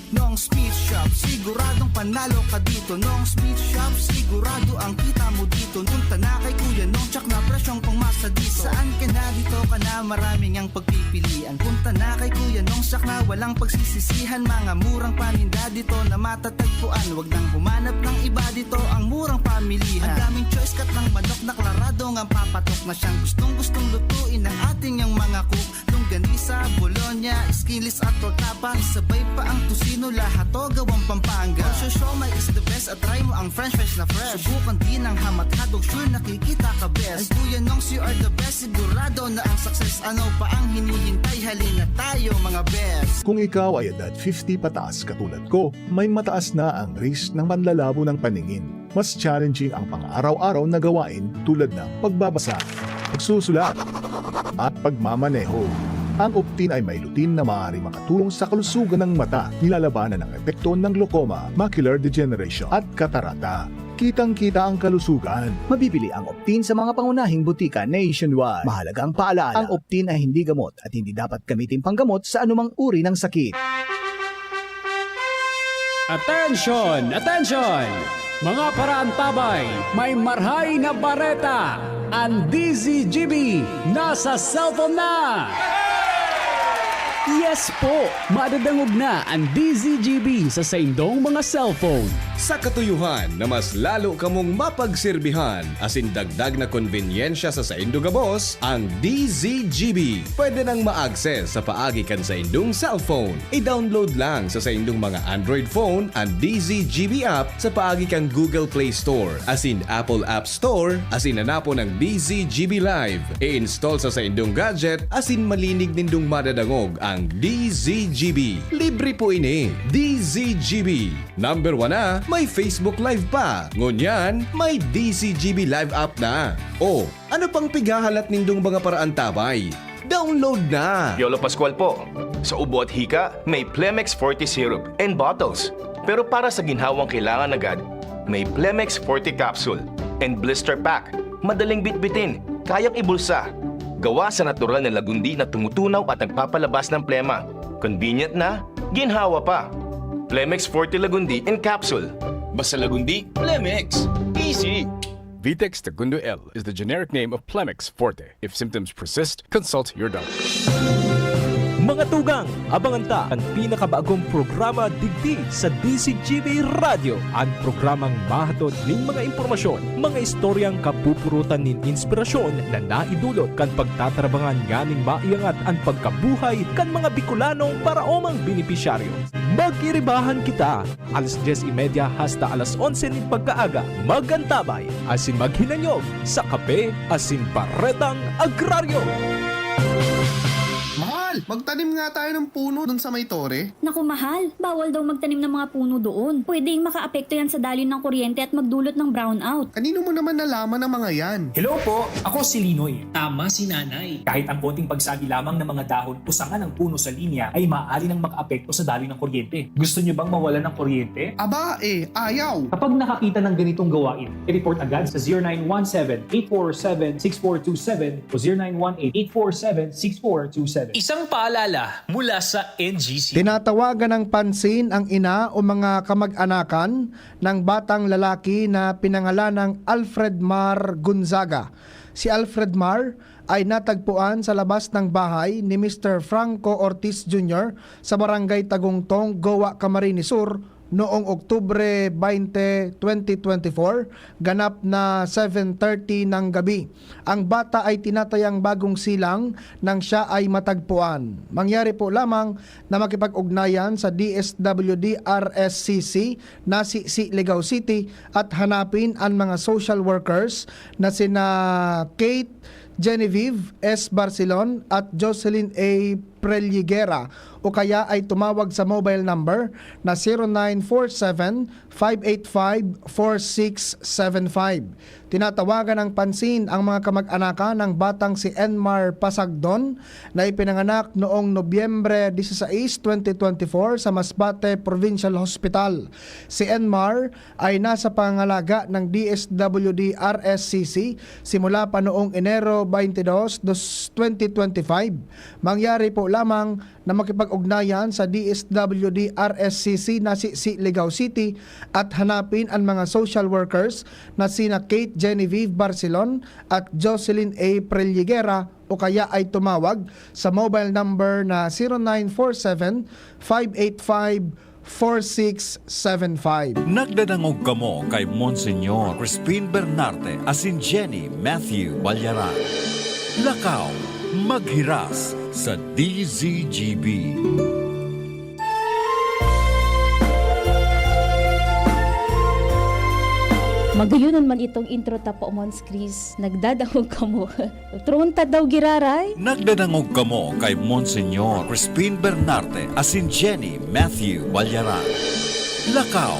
Nong's Meat Shop, siguradong panalo ka dito. Nong's Meat Shop, sigurado ang kita mo dito. Punta na kay Kuya Nong, tsak na presyong pangmasa dito. Saan ka na, dito ka na, maraming ang pagpipilian. Punta na kay Kuya Nong, tsak na walang pagsisisihan. Mga murang paninda dito na matatagpuan. Wag nang humanap ng iba dito, ang murang pamilihan. Ang daming choice, cut ng manok na klarado ngang papatok na siyang gustong-gustong lutuin ng ating yang mga cook. Longganisa, bologna, skinless at tortapa. Isabay pa ang tocino, lahat to gawang Pampanga. Ang siomai is the best at try mo ang french fries na fresh. Subukan din ang hamat hotdog, sure nakikita ka best. Ay Kuya Nongs, you are the best, sigurado na ang success. Ano pa ang hinihintay? Halina tayo, mga best. Kung ikaw ay edad fifty pataas katulad ko, may mataas na ang risk ng panlalabo ng paningin. Mas challenging ang pang-araw-araw na gawain tulad ng pagbabasa, pagsusulat, at pagmamaneho. Ang Optin ay may lutein na maaaring makatulong sa kalusugan ng mata, nilalabanan ang epekto ng glaucoma, macular degeneration, at katarata. Kitang-kita ang kalusugan. Mabibili ang Optin sa mga pangunahing butika nationwide. Mahalagang paalala, ang Optin ay hindi gamot at hindi dapat gamitin panggamot sa anumang uri ng sakit. Attention! Attention! Mga paraantabay, may marhay na bareta! Ang D Z G B nasa cellphone na! Yes po! Madadangog na ang D Z G B sa saindong mga cellphone. Sa katuyuhan na mas lalo kamong mapagserbihan asin dagdag na konbenyensya sa saindo gabos, ang D Z G B pwede nang ma-access sa paagi kan saindong cellphone. I-download lang sa saindong mga Android phone an D Z G B app sa paagi kan Google Play Store asin Apple App Store asin hanapon ang D Z G B Live. I-install sa saindong gadget asin malinig nindong madadangog ang D Z G B. Libre po ini. D Z G B. Number one na, may Facebook Live pa. Ngunyan, may D Z G B Live app na. O, ano pang pighahalat nindong mga paraantabay? Download na! Piolo Pascual po. Sa ubo at hika, may Plemex Forte Syrup and bottles. Pero para sa ginhawang kailangan agad, may Plemex Forte Capsule and Blister Pack. Madaling bitbitin, kayang ibulsa. Gawa sa natural na lagundi na tumutunaw at nagpapalabas ng plema. Convenient na, ginhawa pa. Plemex Forte Lagundi in Capsule. Basta Lagundi, Plemex. Easy! Vitex Tagundo L is the generic name of Plemex Forte. If symptoms persist, consult your doctor. Mga tugang, abangan ta an pinakabagong programa digdi sa D Z G B Radyo, an programang mahatod nin mga impormasyon, mga istoryang kapupurutan nin inspirasyon na naidulot kan pagtatarabangan nganing maiangat an pagkabuhay kan mga Bikolanong paraomang benepisyaryo. Mag-iribahan kita! Alas dyes y media hasta alas onse nin pagkaaga, mag-antabay asin maghinanyog sa Kape asin Baretang Agraryo. Mahal, magtanim nga tayo ng puno dun sa may tore. Naku, mahal, bawal daw magtanim ng mga puno doon. Pwedeng makaapekto yan sa daloy ng kuryente at magdulot ng brownout. Kanino mo naman nalaman ang mga yan? Hello po, ako si Linoy. Tama si Nanay. Kahit ang konting pagsabi lamang ng mga dahon o sanga ng puno sa linya ay maaari nang makaapekto sa daloy ng kuryente. Gusto niyo bang mawalan ng kuryente? Aba, eh, ayaw! Kapag nakakita ng ganitong gawain, i-report agad sa zero nine one seven, eight four seven, six four two seven o zero nine one eight, eight four seven, six four two seven. Isang paalala mula sa N G C. Tinatawagan ng pansin ang ina o mga kamag-anakan ng batang lalaki na pinangalanang Alfred Mar Gonzaga. Si Alfred Mar ay natagpuan sa labas ng bahay ni Mister Franco Ortiz Junior sa Barangay Tagungtong, Goa, Camarines Sur, noong Oktubre twenty, twenty twenty-four, ganap na seven thirty ng gabi. Ang bata ay tinatayang bagong silang nang siya ay matagpuan. Mangyari po lamang na makipag-ugnayan sa D S W D R S C C na si, si Ligao City at hanapin ang mga social workers na sina Kate Genevieve S. Barcelon at Jocelyn A. Preliguera o kaya ay tumawag sa mobile number na zero nine four seven, five eight five, four six seven five. Tinatawagan ng pansin ang mga kamag-anakan ng batang si Enmar Pasagdon na ipinanganak noong Nobyembre dieciséis, twenty twenty-four sa Masbate Provincial Hospital. Si Enmar ay nasa pangangalaga ng D S W D R S C C simula pa noong Enero twenty-two, dos, twenty twenty-five. Mangyari po lamang na makipag-ugnayan sa D S W D R S C C na si, si Ligao City at hanapin ang mga social workers na sina Kate Genevieve Barcelon at Jocelyn A. Preliguera o kaya ay tumawag sa mobile number na zero nine four seven, five eight five, four six seven five. Nagdadangog kamo kay Monsignor Crispin Bernarte asin Jenny Matthew Balyaran. Lakaw, maghiras sa D Z G B. Magayonon man itong intro ta po, Mons Chris. Nagdadangog kamo. Tronta daw giraray. Nagdadangog kamo kay Monsignor Crispin Bernarte asin Jenny Matthew Balyaran. Lakaw,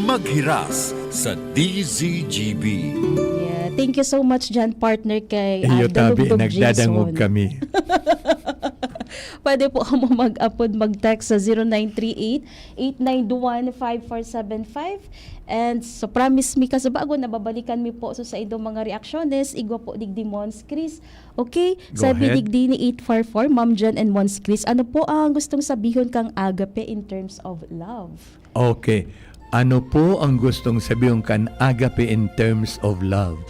maghiras sa D Z G B. Yeah. Thank you so much dyan, partner, kay, ah, Iyo tabi, Dalugdog nagdadangog Jason. Kami. Pwede po kamo mag-apod, mag-text sa zero nine three eight, eight nine one, five four seven five. And so, promise mi, kasubago, nababalikan mi po so sa idong mga reaksyones, igwa po digdi, Mons Chris. Okay? Go Sabi ahead. Digdi ni eight four four, Ma'am Jen and Mons Chris, ano po ang gustong sabihon kang agape in terms of love? Okay. Ano po ang gustong sabihon kan agape in terms of love?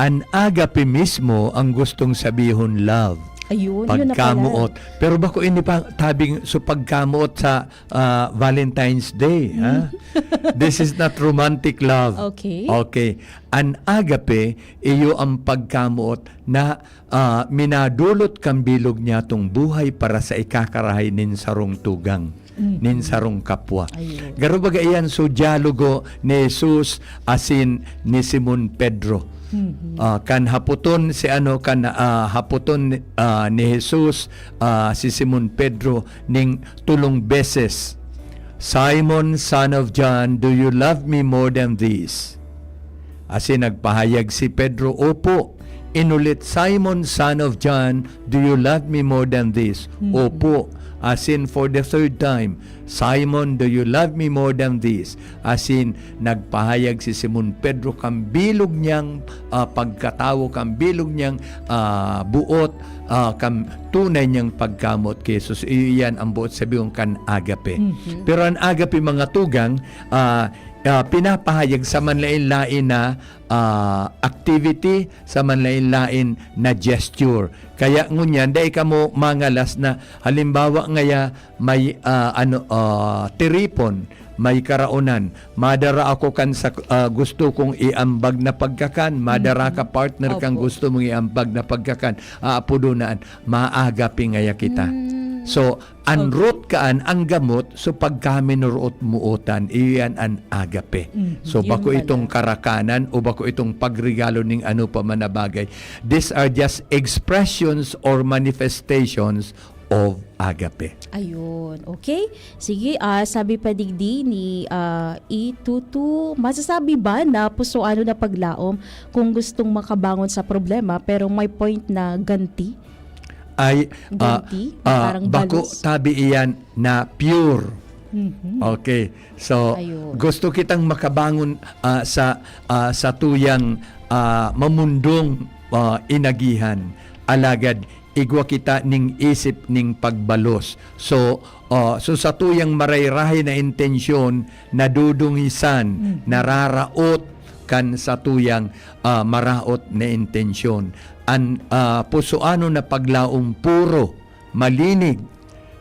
An agape mismo ang gustong sabihon love. Ayun, yun na pala. Pagkamoot. Pero bako ini pa tabing so pagkamoot sa, ah, Valentine's Day, ha? Mm. This is not romantic love. Okay. Okay. An agape, iyo ang pagkamoot na, ah, minadulot kan bilog niyatong buhay para sa ikakarahay nin sarong tugang, Mhm. nin sarong kapwa. Ayun. Garo baga iyan, so, dialogo ni Jesus asin ni Simon Pedro. Mhm. Ah, kan hapoton si ano, kan, ah, hapoton, ah, ni Jesus, ah, si Simon Pedro ning tolong beses, "Simon, son of John, do you love me more than this?" Asin nagpahayag si Pedro, "Opo." Inulit, "Simon, son of John, do you love me more than this?" Mhm. "Opo." Asin for the third time, "Simon, do you love me more than this?" Asin nagpahayag si Simon Pedro kan bilog niyang, ah, pagkatawo, kan bilog niyang, ah, buot, ah, kan tunay niyang pagkamot ki Jesus. Iyo iyan ang buot sabihon kan agape. Mhm. Pero an agape, mga tugang, ah, ah, pinapahayag sa manlaen-laen na, ah, activity, sa manlaen-laen na gesture. Kaya ngunyan, dai kamo mangalas na, halimbawa ngaya, may, ah, ano, ah, tiripon, may karaonan, madara ako kan sa, ah, gusto kong iambag na pagkakan, madara ka, partner, kan gusto mong iambag na pagkakan, aapodon na an, maagape ngaya kita. Mm. So, an root kaan, ang gamot, so pagkaminuruot-muotan, iyo yan an agape. Mhm. So, bako itong karakanan o bako itong pagregalo ning ano pa man na bagay. These are just expressions or manifestations of agape. Ayun. Okay. Sige, ah, sabi pa digdi ni, ah, Itutu, masasabi ba na pusoanon na paglaom kung gustong makabangon sa problema pero may point na ganti? Ay, ah, Ganti? Na ah, parang bako balos? Tabi iyan na pure. Mhm. Okay. So, Ayun. Gusto kitang makabangon, ah, sa, ah, sa tuyang, ah, mamundong, ah, inagihan. Alagad, igwa kita ning isip ning pagbalos. So, ah, so satuyang marayrahay na intensyon, nadudungisan, Mhm. nararaot kan satuyang, ah, maraot na intensyon. An, ah, pusoanon na paglaom puro, malinig,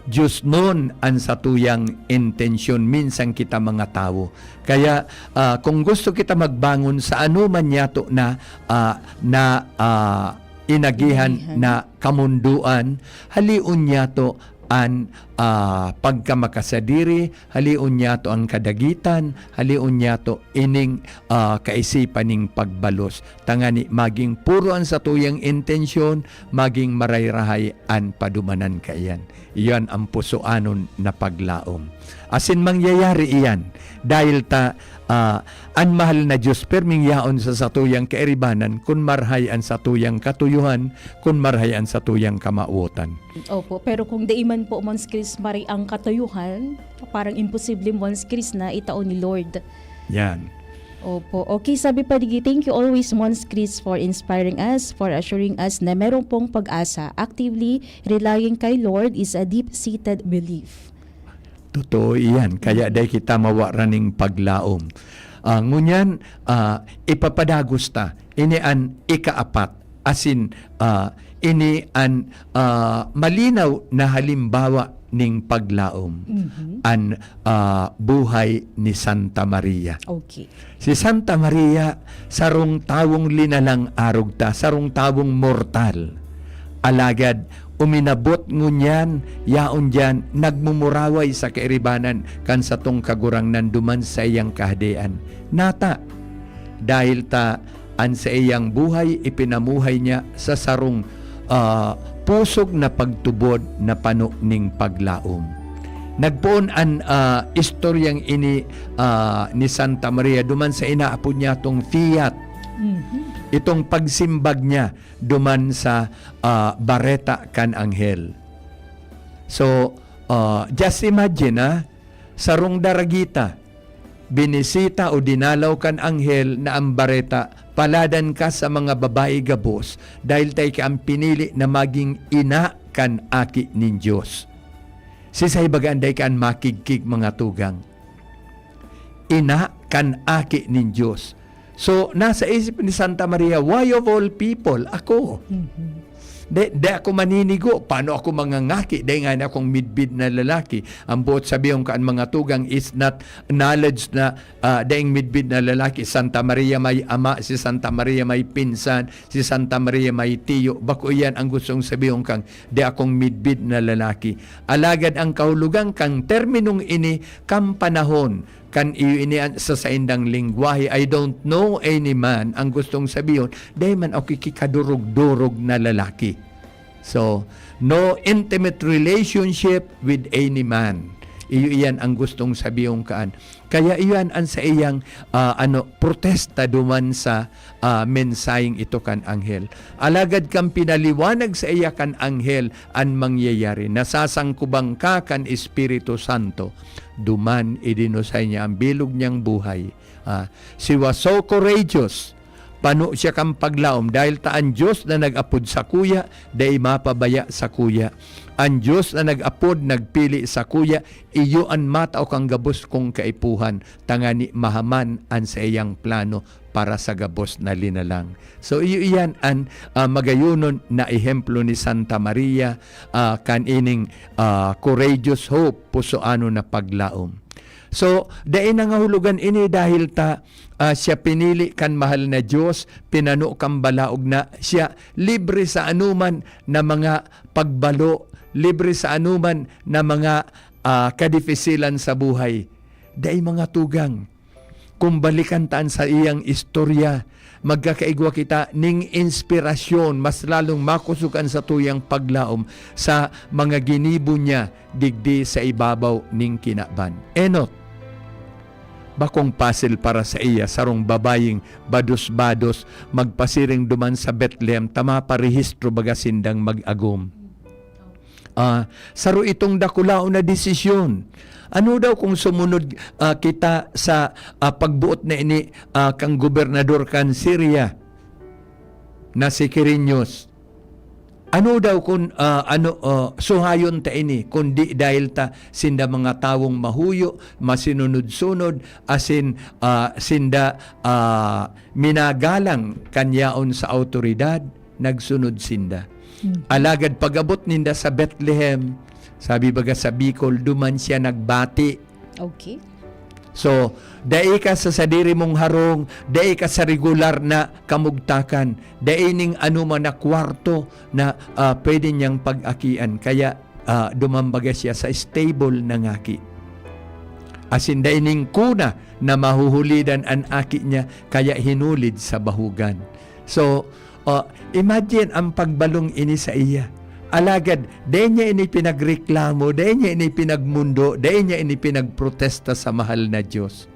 diosnon an satuyang intensyon minsan kita mga tawo. Kaya, ah, kung gusto kita magbangon sa anoman yato na, ah, na, ah, inagihan Inagihan. na kamundoan, halion yato an, ah, pagkamakasadiri, halion yato an kadagitan, halion yato ining, ah, kaisipan ning pagbalos. Tangani maging puro an satuyang intensyon, maging marayrahay an padumanan kaiyan. Iyan ang pusoanon na paglaom. Asin mangyayari iyan, dahil ta, ah, an mahal na Dios perming yaon sa satuyang kairibanan, kun marhay an satuyang katuyohan, kun marhay an satuyang kamawotan. Opo, pero kung dai man po, Mons Chris, maray ang katuyohan, parang imposible, Mons Chris, na itao ni Lord. Yan. Opo. Okay, sabi pa digi, "Thank you always, Mons Chris, for inspiring us, for assuring us na meron pong pag-asa. Actively relying kay Lord is a deep-seated belief." Totoo iyan. Kaya Mm. dai kita mawaran ning paglaom. Ah, ngunyan, ah, ipapadagos ta. Ini an ikaapat. Asin, ah, ini an, ah, malinaw na halimbawa ning paglaom, Mhm. an, ah, buhay ni Santa Maria. Okay. Si Santa Maria, sarong tawong linalang arog ta, sarong tawong mortal. Alagad, uminabot ngunyan, yaon diyan, nagmumuraway sa kairibanan kan satong Kagurangnan duman sa iyang Kahadean. Nata, dahil ta an saiyang buhay ipinamuhay niya sa sarong, ah, pusog na pagtubod na pano ning paglaom. Nagpoon an, ah, istoryang ini, ah, ni Santa Maria duman sa inaapod niya tong fiat. Mhm. Itong pagsimbag niya duman sa, ah, bareta kan anghel. So, ah, just imagine, ah, sarong daragita, binisita o dinalaw kan anghel na ang bareta, "Paladan ka sa mga babayi gabos, dahil ta ika an pinili na magin ina kan Aki nin Dios." Sisay baga an dai kan makigkig, mga tugang? Ina kan Aki nin Dios. So, nasa isip ni Santa Maria, "Why of all people? Ako?" Mhm. Di, di ako maninigo. Paano ako mangangaki? Dai ngani akong midbid na lalaki. Ang buot sabihon kan mga tugang is not knowledge na, ah, daing midbid na lalaki. Santa Maria may ama, si Santa Maria may pinsan, si Santa Maria may tiyo. Bako iyan ang gustong sabihon kang di akong midbid na lalaki. Alagad ang kahulogan kang terminong ini, kan panahon kan iyo ini an, sa saindang lengwahe, "I don't know any man," ang gustong sabihon, dai man ako kikadurog-durog na lalaki. So, no intimate relationship with any man. Iyo iyan ang gustong sabihon kaan. Kaya iyan ang sa iyang, ah, ano, protesta duman sa, ah, mensaheng ito kan anghel. Alagad kan pinaliwanag sa iya kan anghel an mangyayari, nasasangkuban ka kan Espiritu Santo. Duman, idinusay niya ang bilog niyang buhay. Ah, she was so courageous. Pano siya kan paglaom, dahil ta an Dios na nag-apod sakuya, dai mapabaya sakuya. An Dios na nag-apod, nagpili sakuya, iyo an matao kan gabos kong kaipuhan, tangani mahaman an saiyang plano para sa gabos na linalang. So, iyo iyan an, ah, magayonon na ehemplo ni Santa Maria, ah, kan ining, ah, courageous hope, pusoanon na paglaom. So, dai nangahulugan ini dahil ta, ah, siya pinili kan mahal na Dios, pinano kan balaog na siya, libre sa anuman na mga pagbalo, libre sa anuman na mga, ah, kadifisilan sa buhay. Dai, mga tugang. Kung balikan ta an saiyang istorya, magkakaigwa kita ning inspirasyon, mas lalong makosog an satuyang paglaom sa mga ginibo niya digdi sa ibabaw ning kinaban. Enot, bakong pasil para saiya, sarong babayeng bados-bados, magpasiring duman sa Betlehem ta maparehistro baga sindang mag-agom. Ah, saro itong dakulaon na desisyon. Ano daw kung sumunod, ah, kita sa, ah, pagboot na ini, ah, kan gobernador kan Syria na si Quirinius? Ano daw kun, ah, ano, ah, suhayon ta ini, kundi dahil ta sinda mga tawong mahuyo, masinunod-sunod, asin, ah, sinda, ah, minagalang kan yaon sa awtoridad, nagsunod sinda. Mhm. Alagad pag-abot ninda sa Bethlehem, sabi baga sa Bicol, duman siya nagbati. Okay. So, dai ka sa sadiri mong harong, dai ka sa regular na kamugtakan, dai ning anoman na kwarto na, ah, pwede niyang pag-akian. Kaya, ah, duman baga siya sa stable nangaki. Asin dai ning kuna na mahuhulidan an aki niya, kaya hinulid sa bahugan. So, ah, imagine ang pagbalong ini saiya. Alagad, dai niya ini pinagreklamo, dai niya ini pinagmundo, dai niya ini pinagprotesta sa mahal na Dios.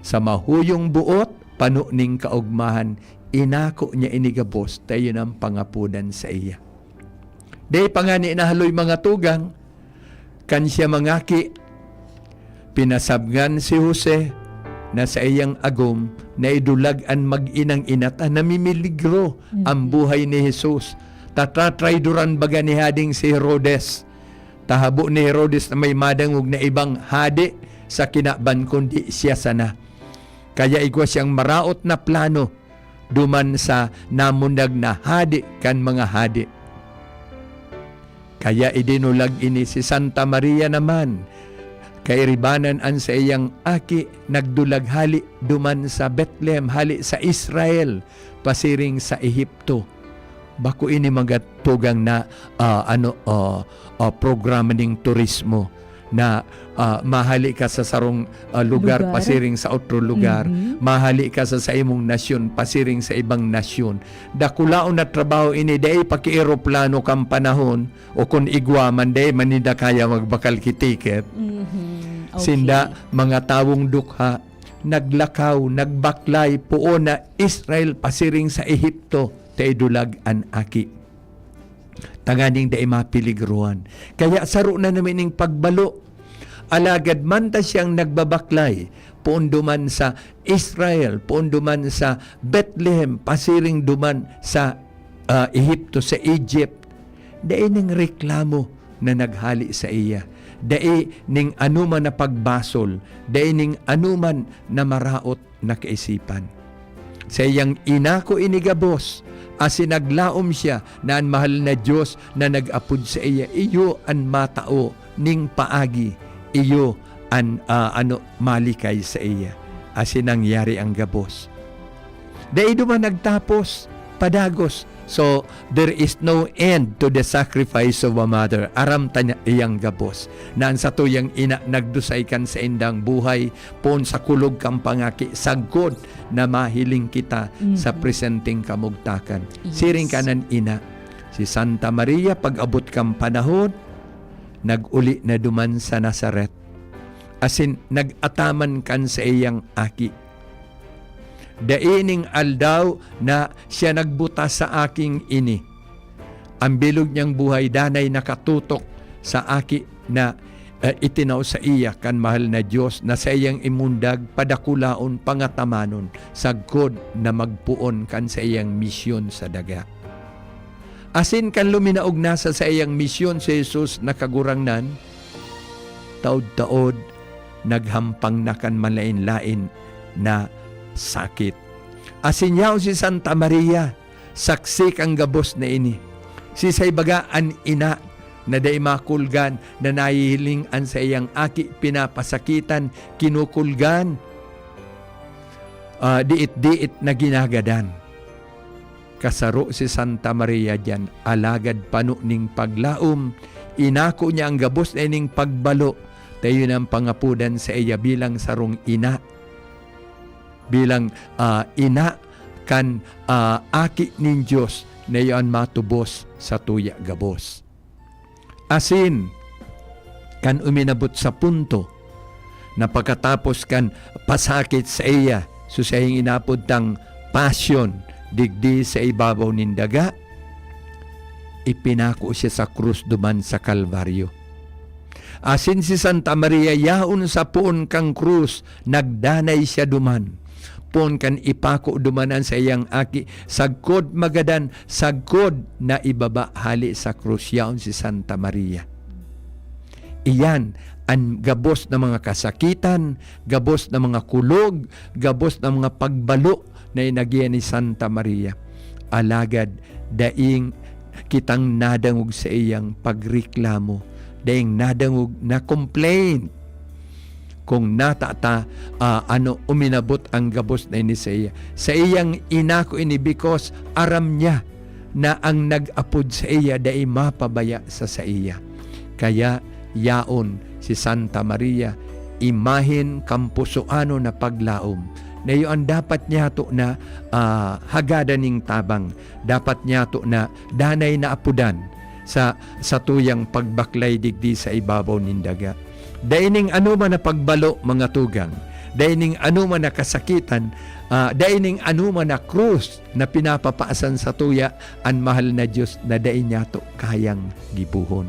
Sa mahuyong boot, pano ning kaogmahan, inako niya ini gabos, ta iyo nang pangapodan saiya. Dai pa ngani nahaloy, mga tugang, kan siya mangaki, pinasabngan si Jose na saiyang agom na idulag an mag-inang ina ta namimiligro an Mhm. buhay ni Jesus. Tatatrayduran baga ni hading si Herodes. Tahabo ni Herodes na may madangog na ibang hade sa kinaban kundi siya sana. Kaya igwa siyang maraot na plano duman sa namundag na hade kan mga hade. Kaya idinulag ini si Santa Maria naman. Kairibanan an saiyang aki nagdulag hale duman sa Betlehem, hale sa Israel, pasiring sa Ehipto. Bako ini magatugang na, ah, ano, ah, ah, programa ning turismo na, ah, mahali ka sa sarong, ah, lugar Lugar. pasiring sa otro lugar, Mhm. mahali ka sa, sa imong nasyon pasiring sa ibang nasyon. Dakulaon na trabaho ini, dai pa ki-eroplano kan panahon, o kun igwa man, dai man ninda kaya magbakal ki ticket. Mhm. Okay. Sinda, mga tawong dukha, naglakaw, nagbaklay, poon na Israel pasiring sa Ehipto, ta idulag an aki. Tanganing dai mapeligruhan. Kaya saro na naman ning pagbalo. Alagad manta siyang nagbabaklay, poon duman sa Israel, poon duman sa Bethlehem, pasiring duman sa, ah, Ehipto, sa Egypt, dai ning reklamo na naghale saiya. Dai ning anoman na pagbasol, dai ning anoman na maraot na kaisipan. Saiyang inako ini gabos, asin naglaom siya na an mahal na Dios na nag-apod saiya, iyo an matao ning paagi, iyo an, ah, ano, malikay saiya. Asin nangyari ang gabos. Dai duman nagtapos, padagos, So, there is no end to the sacrifice of a mother. Aram ta niya iyang gabos, na ang satuyang ina nagdusay kan saindang buhay, poon sa kulog kan pangaki, sagkod na mahiling kita sa Mhm. presenteng kamugtakan. Yes. Siring kanan ina, si Santa Maria, pag-abot kan panahon, nag-uli na duman sa Nazaret. Asin, nag-ataman kan saiyang aki. Dai ning aldaw na siya nagbutas sa aking ini. Ang bilog niyang buhay danay nakatutok sa aki na, eh, itinao saiya kan mahal na Dios na saiyang imundag padakulaon, pangatamanon, sagkod na magpoon kan saiyang misyon sa daga. Asin kan luminaog na sa saiyang misyon si Jesus na Kagurangnan, taod-taod naghampang na kan malaen-laen na sakit. Asin yaon si Santa Maria, saksi kan gabos na ini. Siisay baga an ina na dai makulgan na nahihiling an saiyang aki pinapasakitan, kinukulgan, ah, diit-diit na ginagadan? Kasaro si Santa Maria diyan, alagad pano ning paglaom, inako niya ang gabos na ining pagbalo, ta iyo nang pangapodan saiya bilang sarong ina, bilang, ah, ina kan, ah, Aki nin Dios na iyo an matubos sa tuya gabos. Asin, kan uminabot sa punto na pagkatapos kan pasakit saiya, so saiyang inapod tang pasyon digdi sa ibabaw nin daga, ipinako siya sa krus duman sa Kalbaryo. Asin si Santa Maria yaon sa poon kan krus, nagdanay siya duman. Poon kan ipako duman an saiyang aki, sagkod magadan, sagkod na ibaba hale sa krus, yaon si Santa Maria. Iyan an gabos na mga kasakitan, gabos na mga kulog, gabos na mga pagbalo na inagihan ni Santa Maria. Alagad daing kitang nadangog saiyang pagreklamo, daing nadangog na complaint. Kung nata ta, ah, ano, uminabot ang gabos na ini saiya. Saiyang inako ini because aram niya na ang nag-apod saiya dai mapabaya sa saiya. Kaya yaon si Santa Maria, imahen kan pusoanon na paglaom, na iyo an dapat niyato na, ah, hagadan nin tabang. Dapat niyato na danay na apodan sa satuyang pagbaklay digdi sa ibabaw nin daga. Dai nin anoman na pagbalo, mga tugang. Dai nin anoman na kasakitan, ah, dai nin anoman na krus na pinapapasan satuya an mahal na Dios na dai niyato kayang gibohon.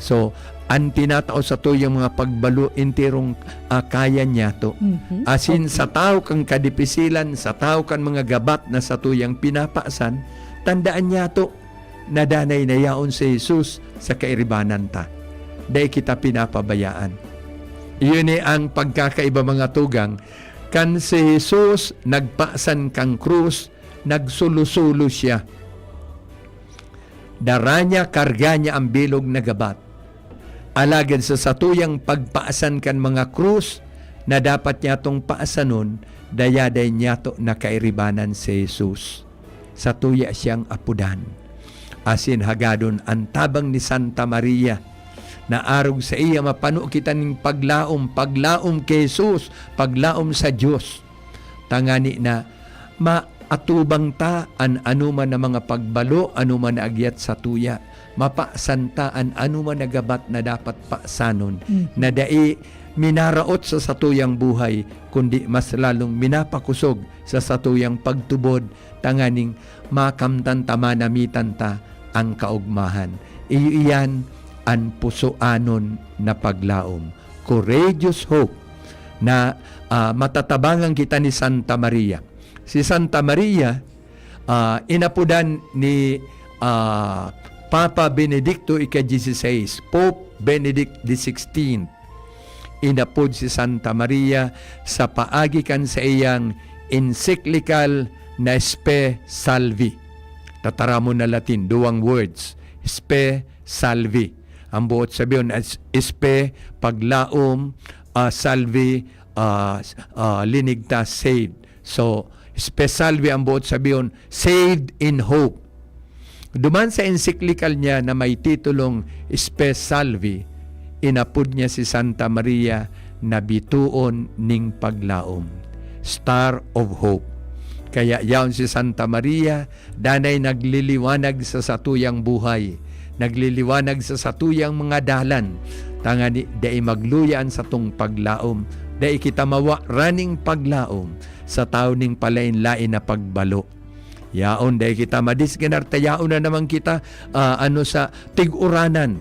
So, an tinatao satuyang mga pagbalo, enterong, ah, kaya niyato. Mhm. Asin Okay. sa tawo kan kadipisilan, sa tawo kan mga gabat na satuyang pinapasan, tandaan niyato na danay na yaon si Jesus sa kairibanan ta. Dai kita pinapabayaan. Iyo ni ang pagkakaiba, mga tugang, kan si Jesus nagpasan kan krus, nagsolo-solo siya. Dara niya, karga niya ang bilog na gabat. Alagad sa satuyang pagpasan kan mga krus na dapat niyatong paasanon, dayaday niyato na kairibanan si Jesus. Satuya siyang apodan. Asin hagadon an tabang ni Santa Maria, na arog saiya mapano kita nin paglaom, paglaom ki Jesus, paglaom sa Dios. Tangani na maatubang ta an anoman na mga pagbalo, anoman na agyat satuya. Mapasan ta an anoman na gabat na dapat pasanon, Mhm. na dai minaraot sa satuyang buhay, kundi mas lalong minapakosog sa satuyang pagtubod, tanganing makamtan ta, manamitan ta an kaogmahan. Iyo iyan an pusoanon na paglaom, courageous hope, na, ah, matatabangan kita ni Santa Maria. Si Santa Maria, ah, inapodan ni, ah, Papa Benedicto ika-dieciséis, Pope Benedict the sixteenth. Inapod si Santa Maria sa paagi kan saiyang encyclical na Spe Salvi. Tataramon na Latin, duwang words, Spe Salvi. Ang boot sabihon, as-, Spe, paglaom, ah, Salvi, ah, s-, ah, linigtas, saved. So, Spe Salvi ang boot sabihon, saved in hope. Duman sa ensiklikal niya na may titulong Spe Salvi, inapod niya si Santa Maria na bitoon ning paglaom, Star of Hope. Kaya yaon si Santa Maria, danay nagliliwanag sa satuyang buhay, nagliliwanag sa satuyang mga dalan, tangani dai magluya an satong paglaom, dai kita mawa raning paglaom sa tawo ning palaen-laen na pagbalo. Yaon, dai kita madisganar ta yaon na naman kita, ah, ano, sa tig-uranan.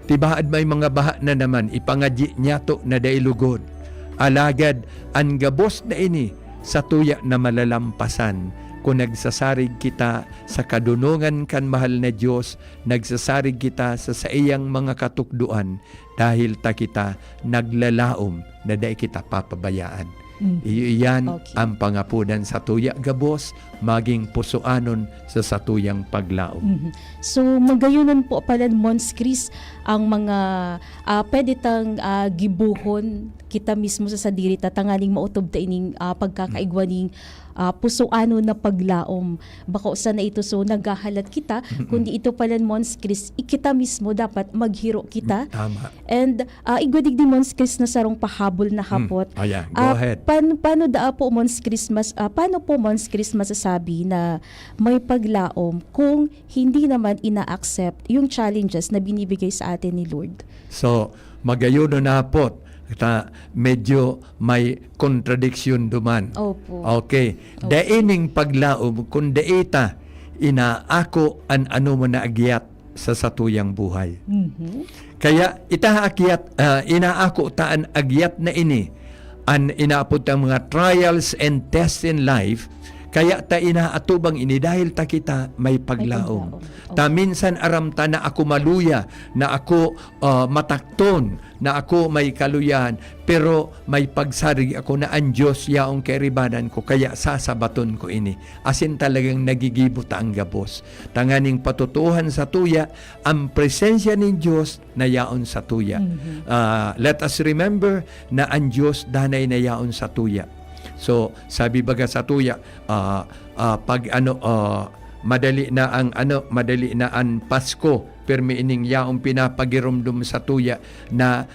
Tibaad may mga baha na naman, ipangadyi niyato na dai lugod. Alagad, an gabos na ini, satuya na malalampasan, kun nagsasarig kita sa kadunongan kan mahal na Dios, nagsasarig kita sa saiyang mga katukdoan, dahil ta kita naglalaom na dai kita papabayaan. Mhm. Iyo iyan Okay. ang pangapodan satuya gabos, maging pusoanon sa satuyang paglaom. Mhm. So, magayonon po pala, Mons Chris, ang mga, ah, pwede tang, ah, gibohon kita mismo sa sadiri ta, tanganing maotob ta ining, ah, pagkakaigwa ning, ah, pusoanon na paglaom. Bako sana ito, so, naghahalat kita, Mm-mm. kundi ito pala, Mons Chris, i-, kita mismo dapat maghiro kita. Tama. And, ah, igwa digdi, Mons Chris, na sarong pahabol na Hmm. hapot. Oh, yeah. Go Ah, ahead. pan-, paano daa po, Mons Chris, mas-, ah, paano po, Mons Chris, masasabi na may paglaom kung hindi naman ina-accept yung challenges na binibigay sa atin ni Lord? So, magayon na hapot, ta, medyo may kontradiksyon duman. Opo. Okay. Opo. Dai ning paglaom, kun dai ta inaako an anoman na agyat sa satuyang buhay. Mhm. Kaya ita agyat, ah, inaako ta an agyat na ini, an inaapod tang mga trials and tests in life, kaya ta inaatubang ini dahil ta kita may paglaom. May paglaom. Ta Opo. minsan aram ta na ako maluya, na ako, ah, matakton, na ako may kaluyahan, pero may pagsarig ako na an Dios yaong kairibanan ko, kaya sasabaton ko ini. Asin talagang nagigibo ta an gabos. Tanganing patutuohan satuya, ang presensya nin Dios na yaon satuya. Mhm. Ah, let us remember na an Dios danay na yaon satuya. So, sabi baga satuya, ah, ah, pag ano, ah, madali na ang ano, madali na an Pasko, pirmi ining yaong pinapagiromdom satuya na,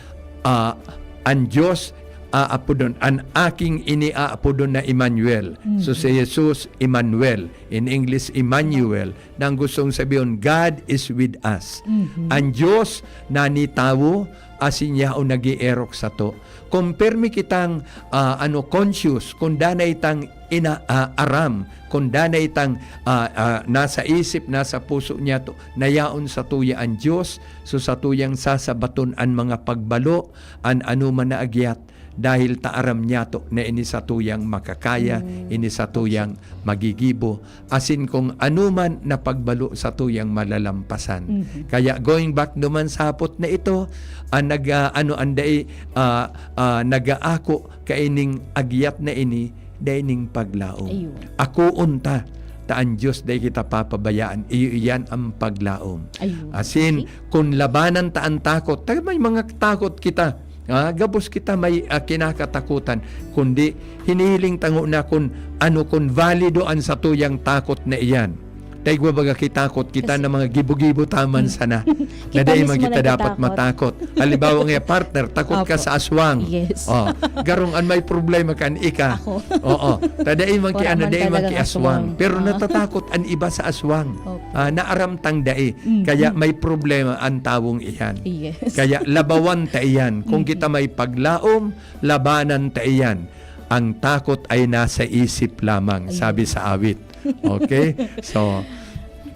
ah, an Dios aapodon, an aking ini aapodon na Emmanuel. So, Mhm. si Jesus, Emmanuel. In English, Emmanuel. Na ang gustong sabihon, "God is with us." Mhm. An Dios nanitawo, asin yaon nag-eerok sato. Kun pirmi kitang, ah, ano, conscious, kun danay tang ina-, ah, aram, kun danay tang, ah, ah, nasa isip, nasa puso niyato, na yaon satuya an Dios, so satuyang sasabaton an mga pagbalo, an anoman na agyat, dahil ta aram niyato na ini satuyang makakaya, Mm. ini satuyang magigibo, asin kung anoman na pagbalo satuyang malalampasan. Mhm. Kaya going back naman sa hapot na ito, ang nag-, ah, ano, ang dai, ah, ah, nag-aako kaining agyat na ini, dai ning paglaom. Ayun. Akoon ta, ta an Dios dai kita papabayaan. Iyo iyan ang paglaom. Ayun. Asin, Okay. kun labanan ta an takot, ta may mga takot kita, Ah, gabos kita may, ah, kinakatakutan, kundi hinihiling ta ngona kun ano, kun valido an satuyang takot na iyan. Ta igwa baga ki takot kita Kasi na mga gibo-gibo ta man Hmm. sana, na Kita dai man mismo kita dapat nagtatakot. matakot. Halimbawa nga, partner, takot ka Opo. sa aswang. Yes. Oh, garong an may problema kan ika. Ako. Oo. Ta dai man ki Wala ano, man dai man talagang ki aswang. aswang. Pero Ah. natatakot an iba sa aswang. Opo. Ah, naaram tang dai. Mm. Kaya may problema an tawong iyan. Yes. Kaya labawan ta iyan. Kung Mm. kita may paglaom, labanan ta iyan. Ang takot ay nasa isip lamang, Ayun. sabi sa awit. Okay? So,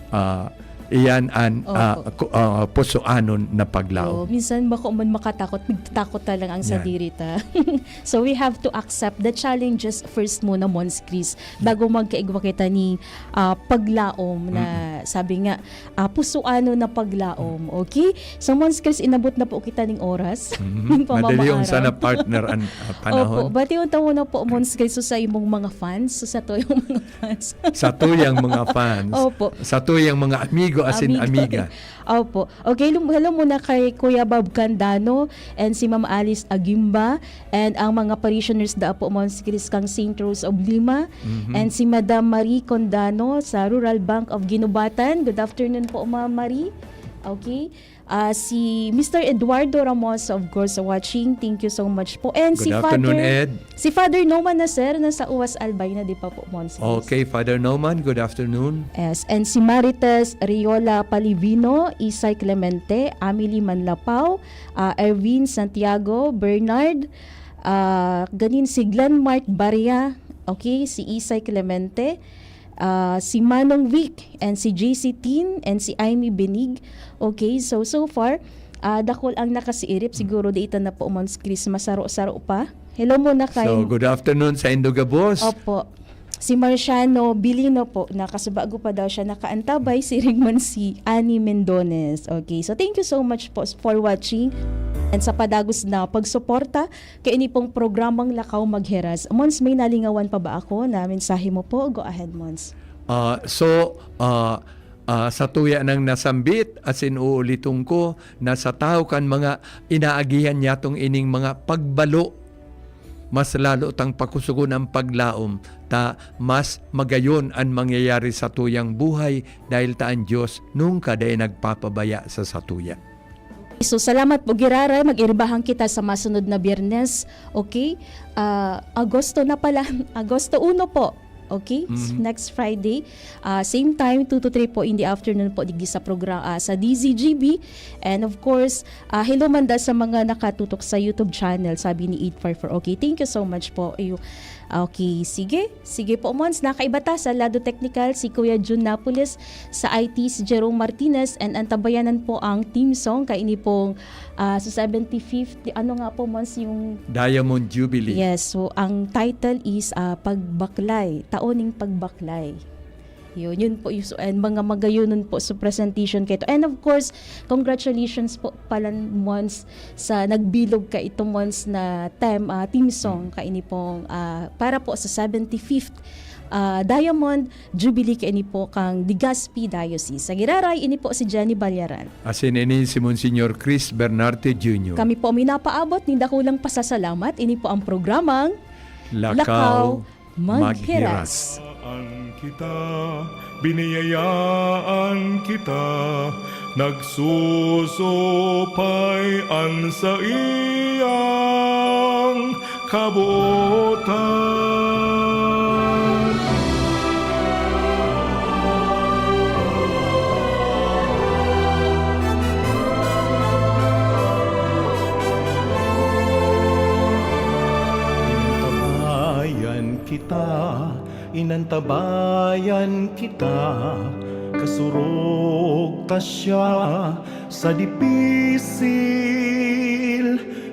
ah, iyan an, ah, Opo. ku-, ah, pusoanon na paglaom. Oo, minsan bako man makatakot, magtatakot na lang ang Yan. sadiri ta. So, we have to accept the challenges first muna, Mons Chris, bago magkaigwa kita ni, ah, paglaom na Mm-mm. sabi nga, ah, pusoanon na paglaom. Okay? So, Mons Chris, inabot na po kita ning oras, Mm-hmm. ning Madali yung pamamaaraw. sana partner an, ah, panahon. Opo, batiyon ta muna po, Mons Chris, sa imong mga fans, sa satuyang mga fans. Satuyang mga fans. Opo. Satuyang mga amigo As in, amigo. Amiga. Opo. Okay, lum-, hello muna kay Kuya Bob Candano and si Ma'am Alice Agimba and ang mga parishioners da po, Mons Chris, kang Saint Rose of Lima, Mhm. and si Madam Marie Condano sa Rural Bank of Guinobatan. Good afternoon po, Ma'am Marie. Okay. Ah, si Mister Eduardo Ramos, of course, watching. Thank you so much po. And Good si afternoon, Father, Ed. Si Father Noman Naser, nasa Uwas Albay na, di pa po, Mons Chris? Okay, Father Noman, good afternoon. Yes, and si Marites Riola Palivino, Isay Clemente, Amelie Manlapao, ah, Erwin Santiago, Bernard, ah, ganin si Glenn Mark Baria, okay, si Isay Clemente, ah, si Manong Vic, and si J C Tin, and si Aimee Benig. Okay, so, so far, ah, dakul ang nakasiirip. Siguro di ito na po, Mons Chris, masaro-saro pa. Hello muna kay So, good afternoon saindo gabos. Opo. Si Marciano Bilino po, nakasubago pa daw siya nakaantabay, siring man si Annie Mendones. Okay, so thank you so much po for watching and sa padagos na pagsuporta kay ini pong programang Lakaw Maghiras. Mons, may nalingawan pa ba ako na mensahe mo po? Go ahead, Mons. Ah, so, ah, ah, sa tuya nang nasambit, asin uuliton ko, na sa tawo kan mga inaagihan niyatong ining mga pagbalo, mas lalo tang pakusugon ang paglaom, ta mas magayon an mangyayari sa tuyang buhay, dahil ta an Dios nunka dai nagpapabaya sa satuya. So, salamat po, giraray. Mag-iribahan kita sa masunod na Biyernes. Okay? Ah, Agosto na pala. Agosto uno po. Okay? Mhm. Next Friday. Ah, same time, two to three po in the afternoon po, digdi sa progra-, ah, sa D Z G B. And of course, ah, hello man da sa mga nakatutok sa YouTube channel, sabi ni eight five four. Okay, thank you so much po. Ayu-, okay, sige. Sige po, Mons. Nakaiba ta sa lado teknikal, si Kuya Jun Napoles, sa I T, si Jerome Martinez, and antabayanan po ang theme song, kaini pong, ah, sa seventy-fifth, ano nga po, Mons, yung Diamond Jubilee. Yes, so ang title is, ah, Pagbaklay, Taon ning Pagbaklay. Yun, yun po yung, and mga magayonon po sa presentation kaito. And of course, congratulations po pala, Mons, sa nagbilog kaito, Mons, na tem-, ah, theme song Mm. kaini pong, ah, para po sa seventy-fifth, ah, Diamond Jubilee kaini po kang Legazpi Diocese. Sa giraray, ini po si Jenny Balyaran. Asin ini si Monsignor Chris Bernarte Junior. Kami po minapaabot nin dakulang pasasalamat. Ini po ang programang Lakaw Lakaw Maghiras. Maghiras. An kita, biniyayaan kita, nagsusupay an saiyang kabotan. Tapayan kita, inantabayan kita, kasurog ta siya sa dipisil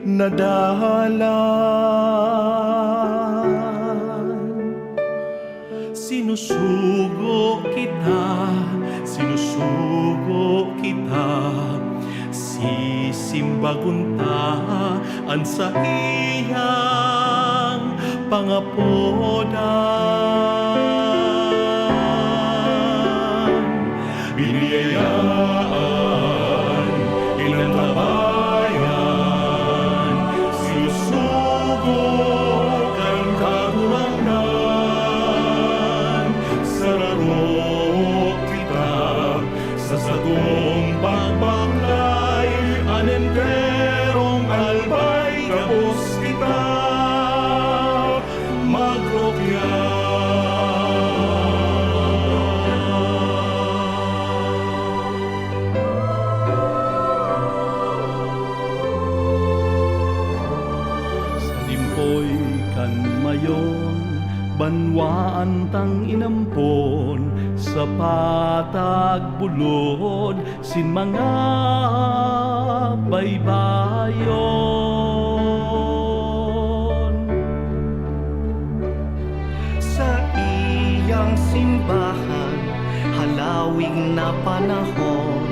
na dalan. Sinusugo kita, sinusugo kita, sisimbagon ta an saiyang pangapodan. Biniyayaan, inantabayan, sinusugo kan Kagurangnan, sararo kita sa satong pagbaklay, an enterong albay gabos kita magrukya. Sa limpoy kan mayon, banwaan tang inampon, sa patag bulod, sin mga baybayon. Saiyang simbahan, halawig na panahon,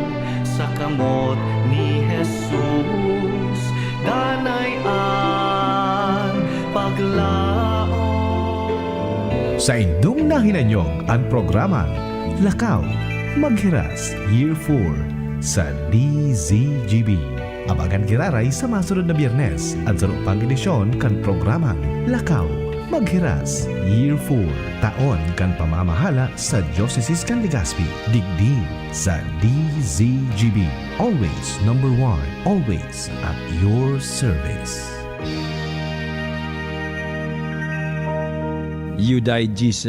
sa kamot ni Jesus, danay an paglaom. Saindong nahinanyog an programang Lakaw Maghiras Year four sa D Z G B. Abagan giraray sa masunod na Biyernes, an saro pang edisyon kan programang Lakaw Maghiras Year four, taon kan pamamahala sa Diocese kan Legazpi, digdi sa D Z G B. Always number one, always at your service. You died, Jesus.